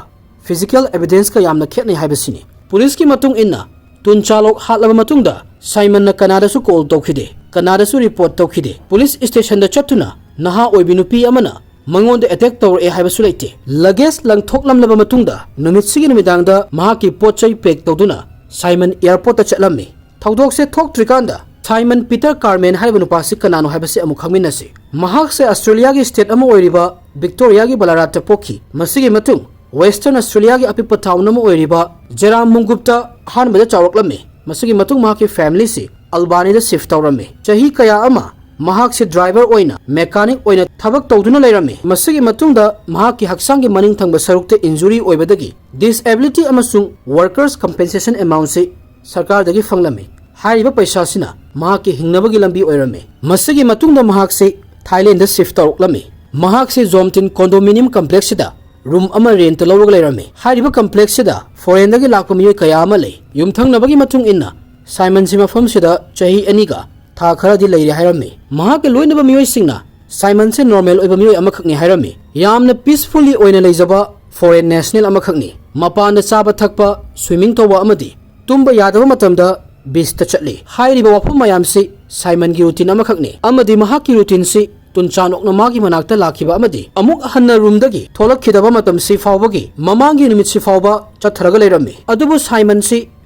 physical evidenceꯀ ꯌꯥꯝꯅ ꯈꯦꯠꯅꯩ ꯍꯥꯏꯕꯁꯤꯅꯤ꯫ ꯄꯨꯂꯤꯁꯀꯤ ꯃꯇꯨꯡ ꯏꯟꯅ, ꯇꯨꯟꯆꯥꯂꯣꯛ ꯍꯥꯠꯂꯕ ꯃꯇꯨꯡꯗ ꯁꯥꯏꯃꯟꯅ ꯀꯅꯥꯗꯁꯨ call ꯇꯧꯈꯤꯗꯦ, ꯀꯅꯥꯗꯁꯨ report ꯇꯧꯈꯤꯗꯦ꯫ ꯄꯨꯂꯤꯁ stationꯗ ꯆꯠꯇꯨꯅ ꯅꯍꯥ ꯑꯣꯏꯕꯤ ꯅꯨꯄꯤ ꯑꯃꯅ ꯃꯉꯣꯟꯗ attack ꯇꯧꯔꯛꯑꯦ ꯍꯥꯏꯕꯁꯨ ꯂꯩꯇꯦ꯫ Luggage ꯂꯪꯊꯣꯛꯂꯝꯂꯕ ꯃꯇꯨꯡꯗ ꯅꯨꯃꯤꯠꯁꯤꯒꯤ ꯅꯨꯃꯤꯗꯥꯡꯗ ꯃꯍꯥꯛꯀꯤ ꯄꯣꯠ ꯆꯩ pack ꯇꯧꯗꯨꯅ ꯁꯥꯏꯃꯟ airportꯇ ꯆꯠꯂꯝꯃꯤ꯫ ꯊꯧꯗꯣꯛꯁꯦ ꯊꯣꯛꯇ꯭ꯔꯤꯀꯥꯟꯗ ꯁꯥꯏꯃꯟ ꯄꯤꯇꯔ ꯀꯥꯔꯃꯦꯟ ꯍꯥꯏꯔꯤꯕ ꯅꯨꯄꯥꯁꯤ ꯀꯅꯥꯅꯣ ꯍꯥꯏꯕꯁꯤ ꯑꯃꯨꯛ ꯈꯪꯃꯤꯟꯅꯁꯤ꯫ ꯃꯍꯥꯛꯁꯦ ꯑꯁꯇ꯭ꯔꯦꯂꯤꯌꯥꯒꯤ state ꯑꯃ ꯑꯣꯏꯔꯤꯕ ꯚꯤꯛꯇꯣꯔꯤꯌꯥꯒꯤ ꯕꯂꯥꯔꯥꯠꯇ ꯄꯣꯛꯈꯤ꯫ ꯃꯁꯤꯒꯤ ꯃꯇꯨꯡ Western Australiaꯒꯤ ꯑꯄꯤꯛꯄ town ꯑꯃ ꯑꯣꯏꯔꯤꯕ ꯖꯦꯔꯥꯝ ꯃꯨꯡꯒꯨꯞꯇ ꯑꯍꯥꯟꯕꯗ ꯆꯥꯎꯔꯛꯂꯝꯃꯤ꯫ ꯃꯁꯤꯒꯤ ꯃꯇꯨꯡ ꯃꯍꯥꯛꯀꯤ familyꯁꯤ ꯑꯜꯕꯥꯅꯤꯗ shift ꯇꯧꯔꯝꯃꯤ꯫ ꯆꯍꯤ ꯀꯌꯥ ꯑꯃ ꯃꯍꯥꯛꯁꯤ driver ꯑꯣꯏꯅ, mechanic ꯑꯣꯏꯅ ꯊꯕꯛ ꯇꯧꯗꯨꯅ ꯂꯩꯔꯝꯃꯤ꯫ ꯃꯁꯤꯒꯤ ꯃꯇꯨꯡꯗ ꯃꯍꯥꯛꯀꯤ ꯍꯛꯆꯥꯡꯒꯤ ꯃꯅꯤꯡ ꯊꯪꯕ ꯁꯔꯨꯛꯇ injury ꯑꯣꯏꯕꯗꯒꯤ disability ꯑꯃꯁꯨꯡ workers compensation amountꯁꯤ ꯁꯔꯀꯥꯔꯗꯒꯤ ꯐꯪꯂꯝꯃꯤ꯫ ꯍꯥꯏꯔꯤꯕ ꯄꯩꯁꯥꯁꯤꯅ ꯃꯍꯥꯛꯀꯤ ꯍꯤꯡꯅꯕꯒꯤ ꯂꯝꯕꯤ ꯑꯣꯏꯔꯝꯃꯤ꯫ ꯃꯁꯤꯒꯤ ꯃꯇꯨꯡꯗ ꯃꯍꯥꯛꯁꯤ ꯊꯥꯏꯂꯦꯟꯗ shift ꯇꯧꯔꯛꯂꯝꯃꯤ꯫ ꯃꯍꯥꯛꯁꯤ ꯖꯣꯝꯇꯤꯟ condominium complexꯁꯤꯗ room ꯑꯃ rentꯇ ꯂꯧꯔꯒ ꯂꯩꯔꯝꯃꯤ꯫ ꯍꯥꯏꯔꯤꯕ complexꯁꯤꯗ foreignꯗꯒꯤ ꯂꯥꯛꯄ ꯃꯤꯑꯣꯏ ꯀꯌꯥ ꯑꯃ ꯂꯩ꯫ ꯌꯨꯝꯊꯪꯅꯕꯒꯤ ꯃꯇꯨꯡ ꯏꯟꯅ ꯁꯥꯏꯃꯟꯁꯤ ꯃꯐꯝꯁꯤꯗ ꯆꯍꯤ ꯑꯅꯤꯒ ꯊꯥ ꯈꯔꯗꯤ ꯂꯩꯔꯦ ꯍꯥꯏꯔꯝꯃꯤ꯫ ꯃꯍꯥꯛꯀꯤ ꯂꯣꯏꯅꯕ ꯃꯤꯑꯣꯏꯁꯤꯡꯅ ꯁꯥꯏꯃꯟꯁꯦ normal ꯑꯣꯏꯕ ꯃꯤꯑꯣꯏ ꯑꯃꯈꯛꯅꯤ ꯍꯥꯏꯔꯝꯃꯤ꯫ ꯌꯥꯝꯅ peacefully ꯑꯣꯏꯅ ꯂꯩꯖꯕ foreign national ꯑꯃꯈꯛꯅꯤ꯫ ꯃꯄꯥꯟꯗ ꯆꯥꯕ ꯊꯛꯄ, swimming ꯇꯧꯕ ꯑꯃꯗꯤ ꯇꯨꯝꯕ ꯌꯥꯗꯕ ꯃꯇꯝꯗ beachꯇ ꯆꯠꯂꯤ꯫ ꯍꯥꯏꯔꯤꯕ ꯋꯥꯐꯝ ꯃꯌꯥꯝꯁꯤ ꯁꯥꯏꯃꯟꯒꯤ routine ꯑꯃꯈꯛꯅꯤ ꯑꯃꯗꯤ ꯃꯍꯥꯛꯀꯤ routineꯁꯤ ꯇꯨꯟꯆꯥꯅꯣꯛꯅ ꯃꯥꯒꯤ ꯃꯅꯥꯛꯇ ꯂꯥꯛꯈꯤꯕ ꯑꯃꯗꯤ ꯑꯃꯨꯛ ꯍꯟꯅ roomꯗꯒꯤ ꯊꯣꯛꯂꯛꯈꯤꯗꯕ ꯃꯇꯝꯁꯤ ꯐꯥꯎꯕꯒꯤ ꯃꯃꯥꯡꯒꯤ ꯅꯨꯃꯤꯠꯁꯤ ꯐꯥꯎꯕ ꯆꯠꯊꯔꯒ ꯂꯩꯔꯝꯃꯤ꯫ ꯑꯗꯨꯕꯨ ꯁꯥꯏꯃꯟꯁꯤ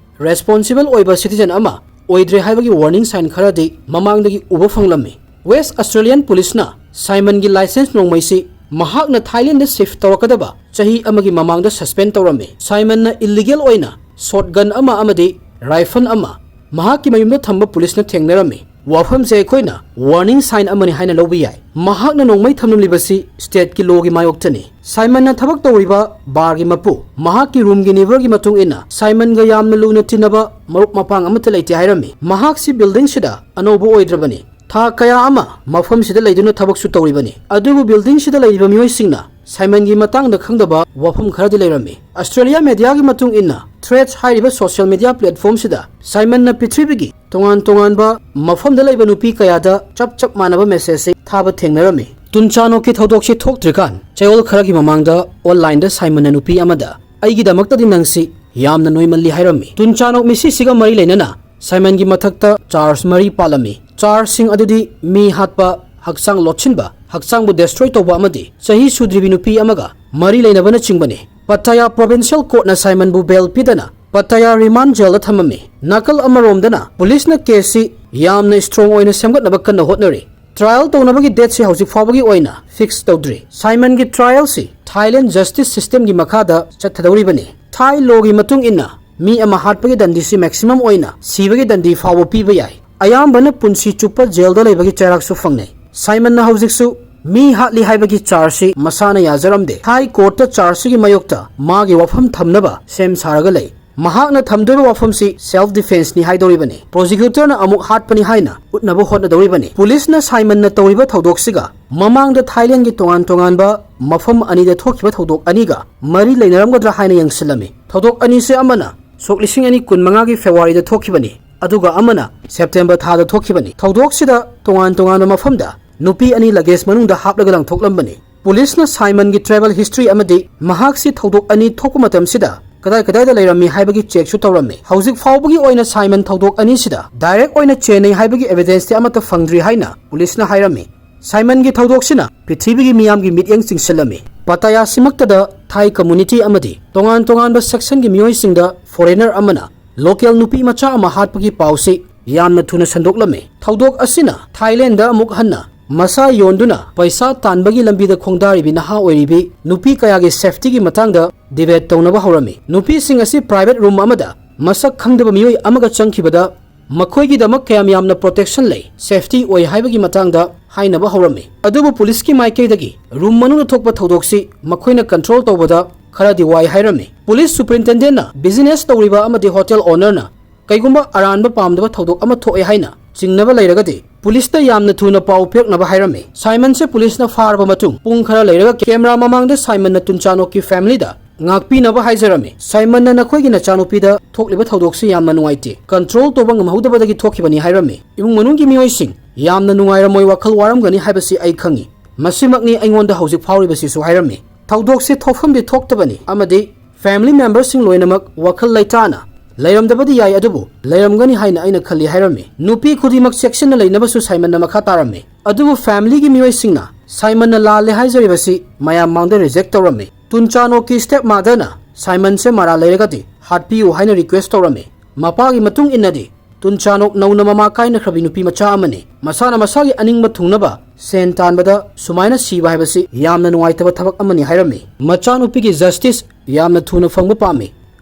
responsible ꯑꯣꯏꯕ citizen ꯑꯃ ꯑꯣꯏꯗ꯭ꯔꯦ ꯍꯥꯏꯕꯒꯤ warning sign ꯈꯔꯗꯤ ꯃꯃꯥꯡꯗꯒꯤ ꯎꯕ ꯐꯪꯂꯝꯃꯤ꯫ West Australian ꯄꯨꯂꯤꯁꯅ ꯁꯥꯏꯃꯟꯒꯤ licence ꯅꯣꯡꯃꯩꯁꯤ ꯃꯍꯥꯛꯅ ꯊꯥꯏꯂꯦꯟꯗ shift ꯇꯧꯔꯛꯀꯗꯕ ꯆꯍꯤ ꯑꯃꯒꯤ ꯃꯃꯥꯡꯗ suspend ꯇꯧꯔꯝꯃꯤ꯫ ꯁꯥꯏꯃꯟꯅ illegal ꯑꯣꯏꯅ shotgun ꯑꯃ ꯑꯃꯗꯤ rifle ꯑꯃ ꯃꯍꯥꯛꯀꯤ ꯃꯌꯨꯝꯗ ꯊꯝꯕ ꯄꯨꯂꯤꯁꯅ ꯊꯦꯡꯅꯔꯝꯃꯤ꯫ ꯋꯥꯐꯝꯁꯦ ꯑꯩꯈꯣꯏꯅ ꯋꯥꯔꯅꯤꯡ ꯁꯥꯏꯟ ꯑꯃꯅꯤ ꯍꯥꯏꯅ ꯂꯧꯕ ꯌꯥꯏ꯫ ꯃꯍꯥꯛꯅ ꯅꯣꯡꯃꯩ ꯊꯝꯂꯝꯂꯤꯕꯁꯤ ꯁ꯭ꯇꯦꯠꯀꯤ ꯂꯣꯒꯤ ꯃꯥꯌꯣꯛꯇꯅꯤ꯫ ꯁꯥꯏꯃꯟꯅ ꯊꯕꯛ ꯇꯧꯔꯤꯕ ꯕꯥꯔꯒꯤ ꯃꯄꯨ, ꯃꯍꯥꯛꯀꯤ ꯔꯨꯝꯒꯤ ꯅꯤꯕꯔꯒꯤ ꯃꯇꯨꯡ ꯏꯟꯅ, ꯁꯥꯏꯃꯟꯒ ꯌꯥꯝꯅ ꯂꯨꯅ ꯇꯤꯟꯅꯕ ꯃꯔꯨꯞ ꯃꯄꯥꯡ ꯑꯃꯠꯇ ꯂꯩꯇꯦ ꯍꯥꯏꯔꯝꯃꯤ꯫ ꯃꯍꯥꯛꯁꯤ ꯕꯤꯜꯗꯤꯡꯁꯤꯗ ꯑꯅꯧꯕ ꯑꯣꯏꯗ꯭ꯔꯕꯅꯤ꯫ ꯊꯥ ꯀꯌꯥ ꯑꯃ ꯃꯐꯝꯁꯤꯗ ꯂꯩꯗꯨꯅ ꯊꯕꯛꯁꯨ ꯇꯧꯔꯤꯕꯅꯤ꯫ ꯑꯗꯨꯕꯨ ꯕꯤꯜꯗꯤꯡꯁꯤꯗ ꯂꯩꯔꯤꯕ ꯃꯤꯑꯣꯏꯁꯤꯡꯅ ꯁꯥꯏꯃꯟꯒꯤ ꯃꯇꯥꯡꯗ ꯈꯪꯗꯕ ꯋꯥꯐꯝ ꯈꯔꯗꯤ ꯂꯩꯔꯝꯃꯤ꯫ ꯑꯁꯇ꯭ꯔꯦꯂꯤꯌꯥ ꯃꯦꯗꯤꯌꯥꯒꯤ ꯃꯇꯨꯡ ꯏꯟꯅ, ꯊ꯭ꯔꯦꯗꯁ ꯍꯥꯏꯔꯤꯕ ꯁꯣꯁꯤꯌꯦꯜ ꯃꯦꯗꯤꯌꯥ ꯄ꯭ꯂꯦꯠꯐꯣꯝꯁꯤꯗ ꯁꯥꯏꯃꯟꯅ ꯄ꯭ꯔꯤꯊꯤꯕꯤꯒꯤ ꯇꯣꯉꯥꯟ ꯇꯣꯉꯥꯟꯕ ꯃꯐꯝꯗ ꯂꯩꯕ ꯅꯨꯄꯤ ꯀꯌꯥꯗ ꯆꯞ ꯆꯞ ꯃꯥꯟꯅꯕ ꯃꯦꯁꯦꯖꯁꯤ ꯊꯥꯕ ꯊꯦꯡꯅꯔꯝꯃꯤ꯫ ꯇꯨꯟꯆꯥꯅꯣꯛꯀꯤ ꯊꯧꯗꯣꯛꯁꯤ ꯊꯣꯛꯇ꯭ꯔꯤꯀꯥꯟ ꯆꯌꯣꯜ ꯈꯔꯒꯤ ꯃꯃꯥꯡꯗ ꯑꯣꯟꯂꯥꯏꯟꯗ ꯁꯥꯏꯃꯟꯅ ꯅꯨꯄꯤ ꯑꯃꯗ, "ꯑꯩꯒꯤꯗꯃꯛꯇꯗꯤ ꯅꯪꯁꯤ ꯌꯥꯝꯅ ꯅꯣꯏꯃꯜꯂꯤ" ꯍꯥꯏꯔꯝꯃꯤ꯫ ꯇꯨꯟꯆꯥꯅꯣꯛ ꯃꯤꯁꯤꯁꯤꯒ ꯃꯔꯤ ꯂꯩꯅꯅ ꯁꯥꯏꯃꯟꯒꯤ ꯃꯊꯛꯇ ꯆꯥꯔꯖ ꯃꯔꯤ ꯄꯥꯜꯂꯝꯃꯤ꯫ ꯆꯥꯔꯖꯁꯤꯡ ꯑꯗꯨꯗꯤ ꯃꯤ ꯍꯥꯠꯄ, ꯍꯛꯆꯥꯡ ꯂꯣꯠꯁꯤꯟꯕ, ꯍꯛꯆꯥꯡꯕꯨ ꯗꯦꯁꯇ꯭ꯔꯣꯏ ꯇꯧꯕ ꯑꯃꯗꯤ ꯆꯍꯤ ꯁꯨꯗ꯭ꯔꯤꯕꯤ ꯅꯨꯄꯤ ꯑꯃꯒ ꯃꯔꯤ ꯂꯩꯅꯕꯅꯆꯤꯡꯕꯅꯤ꯫ ꯄꯇꯥꯌꯥ ꯄ꯭ꯔꯣꯚꯤꯟꯁꯤꯌꯦꯜ ꯀꯣꯔꯠꯅ ꯁꯥꯏꯃꯟꯕꯨ ꯕꯦꯜ ꯄꯤꯗꯅ ꯄꯇꯥꯌꯥ ꯔꯤꯃꯥꯟ ꯖꯦꯜꯗ ꯊꯝꯃꯝꯃꯤ꯫ ꯅꯥꯀꯜ ꯑꯃꯔꯣꯝꯗꯅ ꯄꯨꯂꯤꯁꯅ ꯀꯦꯁꯁꯤ ꯌꯥꯝꯅ ꯁ꯭ꯇꯔꯣꯡ ꯑꯣꯏꯅ ꯁꯦꯝꯒꯠꯅꯕ ꯀꯟꯅ ꯍꯣꯠꯅꯔꯤ꯫ ꯇ꯭ꯔꯥꯏꯌꯦꯜ ꯇꯧꯅꯕꯒꯤ ꯗꯦꯠꯁꯤ ꯍꯧꯖꯤꯛ ꯐꯥꯎꯕꯒꯤ ꯑꯣꯏꯅ ꯐꯤꯛꯁ ꯇꯧꯗ꯭ꯔꯤ꯫ ꯁꯥꯏꯃꯟꯒꯤ ꯇ꯭ꯔꯥꯏꯌꯦꯜꯁꯤ ꯊꯥꯏꯂꯦꯟ ꯖꯁꯇꯤꯁ ꯁꯤꯁꯇꯦꯝꯒꯤ ꯃꯈꯥꯗ ꯆꯠꯊꯗꯧꯔꯤꯕꯅꯤ꯫ ꯊꯥꯏ ꯂꯣꯒꯤ ꯃꯇꯨꯡ ꯏꯟꯅ ꯃꯤ ꯑꯃ ꯍꯥꯠꯄꯒꯤ ꯗꯟꯗꯤꯁꯤ ꯃꯦꯛꯁꯤꯃꯝ ꯑꯣꯏꯅ ꯁꯤꯕꯒꯤ ꯗꯟꯗꯤ ꯐꯥꯎꯕ ꯄꯤꯕ ꯌꯥꯏ꯫ ꯑꯌꯥꯝꯕꯅ ꯄꯨꯟꯁꯤ ꯆꯨꯞꯄ ꯖꯦꯜꯗ ꯂꯩꯕꯒꯤ ꯆꯩꯔꯥꯛꯁꯨ ꯐꯪꯅꯩ꯫ ꯁꯥꯏꯃꯟꯅ ꯍꯧꯖꯤꯛꯁꯨ ꯃꯤ ꯍꯥꯠꯂꯤ ꯍꯥꯏꯕꯒꯤ ꯆꯥꯔꯖꯁꯤ ꯃꯁꯥꯅ ꯌꯥꯖꯔꯝꯗꯦ꯫ ꯍꯥꯏ ꯀꯣꯔꯠꯇ ꯆꯥꯔꯖꯁꯤꯒꯤ ꯃꯥꯌꯣꯛꯇ ꯃꯥꯒꯤ ꯋꯥꯐꯝ ꯊꯝꯅꯕ ꯁꯦꯝ ꯁꯥꯔꯒ ꯂꯩ꯫ ꯃꯍꯥꯛꯅ ꯊꯝꯗꯣꯏꯕ ꯋꯥꯐꯝꯁꯤ ꯁꯦꯜꯐ ꯗꯤꯐꯦꯟꯁꯅꯤ ꯍꯥꯏꯗꯧꯔꯤꯕꯅꯤ꯫ ꯄ꯭ꯔꯣꯁꯤꯀ꯭ꯌꯨꯇꯔꯅ ꯑꯃꯨꯛ ꯍꯥꯠꯄꯅꯤ ꯍꯥꯏꯅ ꯎꯠꯅꯕ ꯍꯣꯠꯅꯗꯧꯔꯤꯕꯅꯤ꯫ ꯄꯨꯂꯤꯁꯅ ꯁꯥꯏꯃꯟꯅ ꯇꯧꯔꯤꯕ ꯊꯧꯗꯣꯛꯁꯤꯒ ꯃꯃꯥꯡꯗ ꯊꯥꯏꯂꯦꯟꯒꯤ ꯇꯣꯉꯥꯟ ꯇꯣꯉꯥꯟꯕ ꯃꯐꯝ ꯑꯅꯤꯗ ꯊꯣꯛꯈꯤꯕ ꯊꯧꯗꯣꯛ ꯑꯅꯤꯒ ꯃꯔꯤ ꯂꯩꯅꯔꯝꯒꯗ꯭ꯔꯥ ꯍꯥꯏꯅ ꯌꯦꯡꯁꯤꯜꯂꯝꯃꯤ꯫ ꯊꯧꯗꯣꯛ ꯑꯅꯤꯁꯦ ꯑꯃꯅ ꯁꯣꯛ ꯂꯤꯁꯤꯡ ꯑꯅꯤ ꯀꯨꯟꯃꯉꯥꯒꯤ ꯐꯦꯕ꯭ꯔꯨꯋꯥꯔꯤꯗ ꯊꯣꯛꯈꯤꯕꯅꯤ, ꯑꯗꯨꯒ ꯑꯃꯅ ꯁꯦꯞꯇꯦꯝꯕꯔ ꯊꯥꯗ ꯊꯣꯛꯈꯤꯕꯅꯤ꯫ ꯊꯧꯗꯣꯛꯁꯤꯗ ꯇꯣꯉꯥꯟ ꯇꯣꯉꯥꯟꯕ ꯃꯐꯝꯗ ꯅꯨꯄꯤ ꯑꯅꯤ ꯂꯒꯦꯖ ꯃꯅꯨꯡꯗ ꯍꯥꯞꯂꯒ ꯂꯪꯊꯣꯛꯂꯝꯕꯅꯤ꯫ ꯄꯨꯂꯤꯁꯅ ꯁꯥꯏꯃꯟꯒꯤ ꯇ꯭ꯔꯦꯚꯦꯜ ꯍꯤꯁꯇ꯭ꯔꯤ ꯑꯃꯗꯤ ꯃꯍꯥꯛꯁꯤ ꯊꯧꯗꯣꯛ ꯑꯅꯤ ꯊꯣꯛꯄ ꯃꯇꯝꯁꯤꯗ ꯀꯗꯥꯏ ꯀꯗꯥꯏꯗ ꯂꯩꯔꯝꯃꯤ ꯍꯥꯏꯕꯒꯤ ꯆꯦꯛꯁꯨ ꯇꯧꯔꯝꯃꯤ꯫ ꯍꯧꯖꯤꯛ ꯐꯥꯎꯕꯒꯤ ꯑꯣꯏꯅ ꯁꯥꯏꯃꯟ ꯊꯧꯗꯣꯛ ꯑꯅꯤꯁꯤꯗ ꯗꯥꯏꯔꯦꯛ ꯑꯣꯏꯅ ꯆꯦꯟꯅꯩ ꯍꯥꯏꯕꯒꯤ ꯑꯦꯚꯤꯗꯦꯟꯁꯇꯤ ꯑꯃꯠꯇ ꯐꯪꯗ꯭ꯔꯤ ꯍꯥꯏꯅ ꯄꯨꯂꯤꯁꯅ ꯍꯥꯏꯔꯝꯃꯤ꯫ ꯁꯥꯏꯃꯟꯒꯤ ꯊꯧꯗꯣꯛꯁꯤꯅ ꯄ꯭ꯔꯤꯊꯤꯕꯤꯒꯤ ꯃꯤꯌꯥꯝꯒꯤ ꯃꯤꯠꯌꯦꯡ ꯆꯤꯡꯁꯤꯜꯂꯝꯃꯤ꯫ ꯄꯇꯥꯌꯥꯁꯤꯃꯛꯇꯗ ꯊꯥꯏ ꯀꯝꯃ꯭ꯌꯨꯅꯤꯇꯤ ꯑꯃꯗꯤ ꯇꯣꯉꯥꯟ ꯇꯣꯉꯥꯟꯕ ꯁꯦꯛꯁꯟꯒꯤ ꯃꯤꯑꯣꯏꯁꯤꯡꯗ ꯐꯣꯔꯦꯅꯔ ꯑꯃꯅ ꯂꯣꯀꯦꯜ ꯅꯨꯄꯤ ꯃꯆꯥ ꯑꯃ ꯍꯥꯠꯄꯒꯤ ꯄꯥꯎꯁꯤ ꯌꯥꯝꯅ ꯊꯨꯅ ꯁꯟꯗꯣꯛꯂꯝꯃꯤ꯫ ꯊꯧꯗꯣꯛ ꯑꯁꯤꯅ ꯊꯥꯏꯂꯦꯟꯗ ꯑꯃꯨꯛ ꯍꯟꯅ ꯃꯁꯥ ꯌꯣꯟꯗꯨꯅ ꯄꯩꯁꯥ ꯇꯥꯟꯕꯒꯤ ꯂꯝꯕꯤꯗ ꯈꯣꯡꯗꯥꯔꯤꯕꯤ ꯅꯍꯥ ꯑꯣꯏꯔꯤꯕꯤ ꯅꯨꯄꯤ ꯀꯌꯥꯒꯤ ꯁꯦꯐꯇꯤꯒꯤ ꯃꯇꯥꯡꯗ ꯗꯤꯕꯦꯠ ꯇꯧꯅꯕ ꯍꯧꯔꯝꯃꯤ꯫ ꯅꯨꯄꯤꯁꯤꯡ ꯑꯁꯤ ꯄ꯭ꯔꯥꯏꯚꯦꯠ ꯔꯨꯝ ꯑꯃꯗ ꯃꯁꯛ ꯈꯪꯗꯕ ꯃꯤꯑꯣꯏ ꯑꯃꯒ ꯆꯪꯈꯤꯕꯗ ꯃꯈꯣꯏꯒꯤꯗꯃꯛ ꯀꯌꯥꯝ ꯌꯥꯝꯅ ꯄ꯭ꯔꯣꯇꯦꯛꯁꯟ ꯂꯩ, ꯁꯦꯐꯇꯤ ꯑꯣꯏ ꯍꯥꯏꯕꯒꯤ ꯃꯇꯥꯡꯗ ꯍꯥꯏꯅꯕ ꯍꯧꯔꯝꯃꯤ꯫ ꯑꯗꯨꯕꯨ ꯄꯨꯂꯤꯁꯀꯤ ꯃꯥꯏꯀꯩꯗꯒꯤ ꯔꯨꯝ ꯃꯅꯨꯡꯗ ꯊꯣꯛꯄ ꯊꯧꯗꯣꯛꯁꯤ ꯃꯈꯣꯏꯅ ꯀꯟꯇ꯭ꯔꯣꯜ ꯇꯧꯕꯗ ꯈꯔꯗꯤ ꯋꯥꯏ ꯍꯥꯏꯔꯝꯃꯤ꯫ ꯄꯨꯂꯤꯁ ꯁꯨꯄꯔꯤꯟꯇꯦꯟꯗꯦꯟꯠꯅ ꯕꯤꯖꯤꯅꯦꯁ ꯇꯧꯔꯤꯕ ꯑꯃꯗꯤ ꯍꯣꯇꯦꯜ ꯑꯣꯅꯔꯅ ꯀꯩꯒꯨꯝꯕ ꯑꯔꯥꯟꯕ ꯄꯥꯝꯗꯕ ꯊꯧꯗꯣꯛ ꯑꯃ ꯊꯣꯛꯑꯦ ꯍꯥꯏꯅ ꯆꯤꯡꯅꯕ ꯂꯩꯔꯒꯗꯤ ꯄꯨꯂꯤꯁꯇ ꯌꯥꯝꯅ ꯊꯨꯅ ꯄꯥꯎ ꯄꯤꯔꯛꯅꯕ ꯍꯥꯏꯔꯝꯃꯤ꯫ ꯁꯥꯏꯃꯟꯁꯦ ꯄꯨꯂꯤꯁꯅ ꯐꯥꯔꯕ ꯃꯇꯨꯡ ꯄꯨꯡ ꯈꯔ ꯂꯩꯔꯒ ꯀꯦꯃꯦꯔꯥ ꯃꯃꯥꯡꯗ ꯁꯥꯏꯃꯟꯅ ꯇꯨꯟꯆꯥꯅꯣꯛꯀꯤ ꯐꯦꯃꯤꯂꯤꯗ ꯉꯥꯛꯄꯤꯅꯕ ꯍꯥꯏꯖꯔꯝꯃꯤ꯫ ꯁꯥꯏꯃꯟꯅ ꯅꯈꯣꯏꯒꯤ ꯅꯆꯥꯅꯨꯄꯤꯗ ꯊꯣꯛꯂꯤꯕ ꯊꯧꯗꯣꯛꯁꯤ ꯌꯥꯝꯅ ꯅꯨꯡꯉꯥꯏꯇꯦ, ꯀꯟꯇ꯭ꯔꯣꯜ ꯇꯧꯕ ꯉꯝꯍꯧꯗꯕꯗꯒꯤ ꯊꯣꯛꯈꯤꯕꯅꯤ ꯍꯥꯏꯔꯝꯃꯤ꯫ ꯏꯃꯨꯡ ꯃꯅꯨꯡꯒꯤ ꯃꯤꯑꯣꯏꯁꯤꯡ ꯌꯥꯝꯅ ꯅꯨꯡꯉꯥꯏꯔꯝꯃꯣꯏ, ꯋꯥꯈꯜ ꯋꯥꯔꯝꯒꯅꯤ ꯍꯥꯏꯕꯁꯤ ꯑꯩ ꯈꯪꯏ꯫ ꯃꯁꯤꯃꯛꯅꯤ ꯑꯩꯉꯣꯟꯗ ꯍꯧꯖꯤꯛ ꯐꯥꯎꯔꯤꯕꯁꯤꯁꯨ ꯍꯥꯏꯔꯝꯃꯤ꯫ ꯊꯧꯗꯣꯛꯁꯤ ꯊꯣꯛꯐꯝꯗꯤ ꯊꯣꯛꯇꯕꯅꯤ ꯑꯃꯗꯤ ꯐꯦꯃꯤꯂꯤ ꯃꯦꯝꯕꯔꯁꯤꯡ ꯂꯣꯏꯅꯃꯛ ꯋꯥꯈꯜ ꯂꯩꯇꯥꯅ ꯂꯩꯔꯝꯗꯕꯗꯤ ꯌꯥꯏ, ꯑꯗꯨꯕꯨ ꯂꯩꯔꯝꯒꯅꯤ ꯍꯥꯏꯅ ꯑꯩꯅ ꯈꯜꯂꯤ ꯍꯥꯏꯔꯝꯃꯤ꯫ ꯅꯨꯄꯤ ꯈꯨꯗꯤꯡꯃꯛ ꯆꯦꯛꯁꯤꯟꯅ ꯂꯩꯅꯕꯁꯨ ꯁꯥꯏꯃꯟꯅ ꯃꯈꯥ ꯇꯥꯔꯝꯃꯤ꯫ ꯑꯗꯨꯕꯨ ꯐꯦꯃꯤꯂꯤꯒꯤ ꯃꯤꯑꯣꯏꯁꯤꯡꯅ ꯁꯥꯏꯃꯟꯅ ꯂꯥꯜꯂꯦ ꯍꯥꯏꯖꯔꯤꯕꯁꯤ ꯃꯌꯥꯝ ꯃꯥꯡꯗ ꯔꯤꯖꯦꯛ ꯇꯧꯔꯝꯃꯤ꯫ ꯇꯨꯟꯆꯥꯅꯣꯛꯀꯤ ꯁ꯭ꯇꯦꯞ ꯃꯥꯗꯔꯅ ꯁꯥꯏꯃꯟꯁꯦ ꯃꯔꯥꯜ ꯂꯩꯔꯒꯗꯤ ꯍꯥꯠꯄꯤꯌꯨ ꯍꯥꯏꯅ ꯔꯤꯀ꯭ꯋꯦꯁ ꯇꯧꯔꯝꯃꯤ꯫ ꯃꯄꯥꯒꯤ ꯃꯇꯨꯡ ꯏꯟꯅꯗꯤ ꯇꯨꯟꯆꯥꯅꯣꯛ ꯅꯧꯅ ꯃꯃꯥ ꯀꯥꯏꯅꯈ꯭ꯔꯕꯤ ꯅꯨꯄꯤ ꯃꯆꯥ ꯑꯃꯅꯤ꯫ ꯃꯁꯥꯅ ꯃꯁꯥꯒꯤ ꯑꯅꯤꯡꯕ ꯊꯨꯡꯅꯕ ꯁꯦꯟ ꯇꯥꯟꯕꯗ ꯁꯨꯃꯥꯏꯅ ꯁꯤꯕ ꯍꯥꯏꯕꯁꯤ ꯌꯥꯝꯅ ꯅꯨꯡꯉꯥꯏꯇꯕ ꯊꯕꯛ ꯑꯃꯅꯤ ꯍꯥꯏꯔꯝꯃꯤ꯫ ꯃꯆꯥꯅꯨꯄꯤꯒꯤ ꯖꯁꯇꯤꯁ ꯌꯥꯝꯅ ꯊꯨꯅ ꯐꯪꯕ ꯄꯥꯝꯃꯤ꯫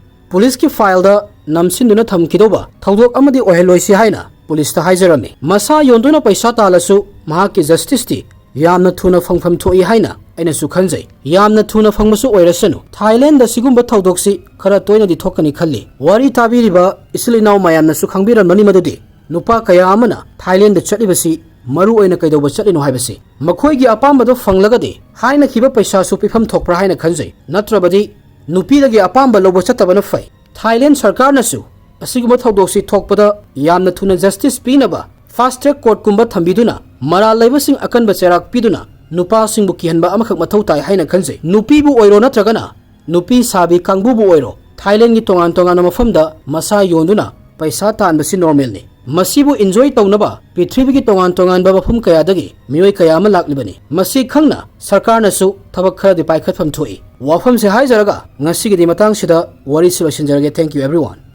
ꯄꯨꯂꯤꯁꯀꯤ ꯐꯥꯏꯜꯗ ꯅꯝꯁꯤꯟꯗꯨꯅ ꯊꯝꯈꯤꯗꯧꯕ ꯊꯧꯗꯣꯛ ꯑꯃꯗꯤ ꯑꯣꯏꯍꯜꯂꯣꯏꯁꯤ ꯍꯥꯏꯅ ꯄꯨꯂꯤꯁꯇ ꯍꯥꯏꯖꯔꯝꯃꯤ꯫ ꯃꯁꯥ ꯌꯣꯟꯗꯨꯅ ꯄꯩꯁꯥ ꯇꯥꯜꯂꯁꯨ ꯃꯍꯥꯛꯀꯤ ꯖꯁꯇꯤꯁꯇꯤ ꯌꯥꯝꯅ ꯊꯨꯅ ꯐꯪꯐꯝ ꯊꯣꯛꯏ ꯍꯥꯏꯅ ꯑꯩꯅꯁꯨ ꯈꯟꯖꯩ꯫ ꯌꯥꯝꯅ ꯊꯨꯅ ꯐꯪꯕꯁꯨ ꯑꯣꯏꯔꯁꯅꯨ꯫ ꯊꯥꯏꯂꯦꯟꯗ ꯁꯤꯒꯨꯝꯕ ꯊꯧꯗꯣꯛꯁꯤ ꯈꯔ ꯇꯣꯏꯅꯗꯤ ꯊꯣꯛꯀꯅꯤ ꯈꯜꯂꯤ꯫ ꯋꯥꯔꯤ ꯇꯥꯕꯤꯔꯤꯕ ꯏꯆꯤꯜ ꯏꯅꯥꯎ ꯃꯌꯥꯝꯅꯁꯨ ꯈꯪꯕꯤꯔꯝꯂꯅꯤ ꯃꯗꯨꯗꯤ ꯅꯨꯄꯥ ꯀꯌꯥ ꯑꯃꯅ ꯊꯥꯏꯂꯦꯟꯗ ꯆꯠꯂꯤꯕꯁꯤ ꯃꯔꯨ ꯑꯣꯏꯅ ꯀꯩꯗꯧꯕ ꯆꯠꯂꯤꯅꯣ ꯍꯥꯏꯕꯁꯤ꯫ ꯃꯈꯣꯏꯒꯤ ꯑꯄꯥꯝꯕꯗꯣ ꯐꯪꯂꯒꯗꯤ ꯍꯥꯏꯅꯈꯤꯕ ꯄꯩꯁꯥꯁꯨ ꯄꯤꯐꯝ ꯊꯣꯛꯄ꯭ꯔꯥ ꯍꯥꯏꯅ ꯈꯟꯖꯩ꯫ ꯅꯠꯇ꯭ꯔꯕꯗꯤ ꯅꯨꯄꯤꯗꯒꯤ ꯑꯄꯥꯝꯕ ꯂꯧꯕ ꯆꯠꯇꯕꯅ ꯐꯩ꯫ ꯊꯥꯏꯂꯦꯟ ꯁꯔꯀꯥꯔꯅꯁꯨ ꯑꯁꯤꯒꯨꯝꯕ ꯊꯧꯗꯣꯛꯁꯤ ꯊꯣꯛꯄꯗ ꯌꯥꯝꯅ ꯊꯨꯅ ꯖꯁꯇꯤꯁ ꯄꯤꯅꯕ ꯐꯥꯁ ꯇ꯭ꯔꯦꯛ ꯀꯣꯔꯠꯀꯨꯝꯕ ꯊꯝꯕꯤꯗꯨꯅ ꯃꯔꯥꯜ ꯂꯩꯕꯁꯤꯡ ꯑꯀꯟꯕ ꯆꯩꯔꯥꯛ ꯄꯤꯗꯨꯅ ꯅꯨꯄꯥꯁꯤꯡꯕꯨ ꯀꯤꯍꯟꯕ ꯑꯃꯈꯛ ꯃꯊꯧ ꯇꯥꯏ ꯍꯥꯏꯅ ꯈꯟꯖꯩ꯫ ꯅꯨꯄꯤꯕꯨ ꯑꯣꯏꯔꯣ ꯅꯠꯇ꯭ꯔꯒꯅ ꯅꯨꯄꯤ ꯁꯥꯕꯤ ꯀꯥꯡꯕꯨꯕꯨ ꯑꯣꯏꯔꯣ, ꯊꯥꯏꯂꯦꯟꯒꯤ ꯇꯣꯉꯥꯟ ꯇꯣꯉꯥꯟꯕ ꯃꯐꯝꯗ ꯃꯁꯥ ꯌꯣꯟꯗꯨꯅ ꯄꯩꯁꯥ ꯇꯥꯟꯕꯁꯤ ꯅꯣꯔꯃꯦꯜꯅꯤ꯫ ꯃꯁꯤꯕꯨ ꯏꯟꯖꯣꯏ ꯇꯧꯅꯕ ꯄ꯭ꯔꯤꯊꯤꯕꯤꯒꯤ ꯇꯣꯉꯥꯟ ꯇꯣꯉꯥꯟꯕ ꯃꯐꯝ ꯀꯌꯥꯗꯒꯤ ꯃꯤꯑꯣꯏ ꯀꯌꯥ ꯑꯃ ꯂꯥꯛꯂꯤꯕꯅꯤ꯫ ꯃꯁꯤ ꯈꯪꯅ ꯁꯔꯀꯥꯔꯅꯁꯨ ꯊꯕꯛ ꯈꯔꯗꯤ ꯄꯥꯏꯈꯠꯐꯝ ꯊꯣꯛꯏ꯫ ꯋꯥꯐꯝꯁꯦ ꯍꯥꯏꯖꯔꯒ ꯉꯁꯤꯒꯤꯗꯤ ꯃꯇꯥꯡꯁꯤꯗ ꯋꯥꯔꯤꯁꯤ ꯂꯣꯏꯁꯤꯟꯖꯔꯒꯦ꯫ Thank you everyone꯫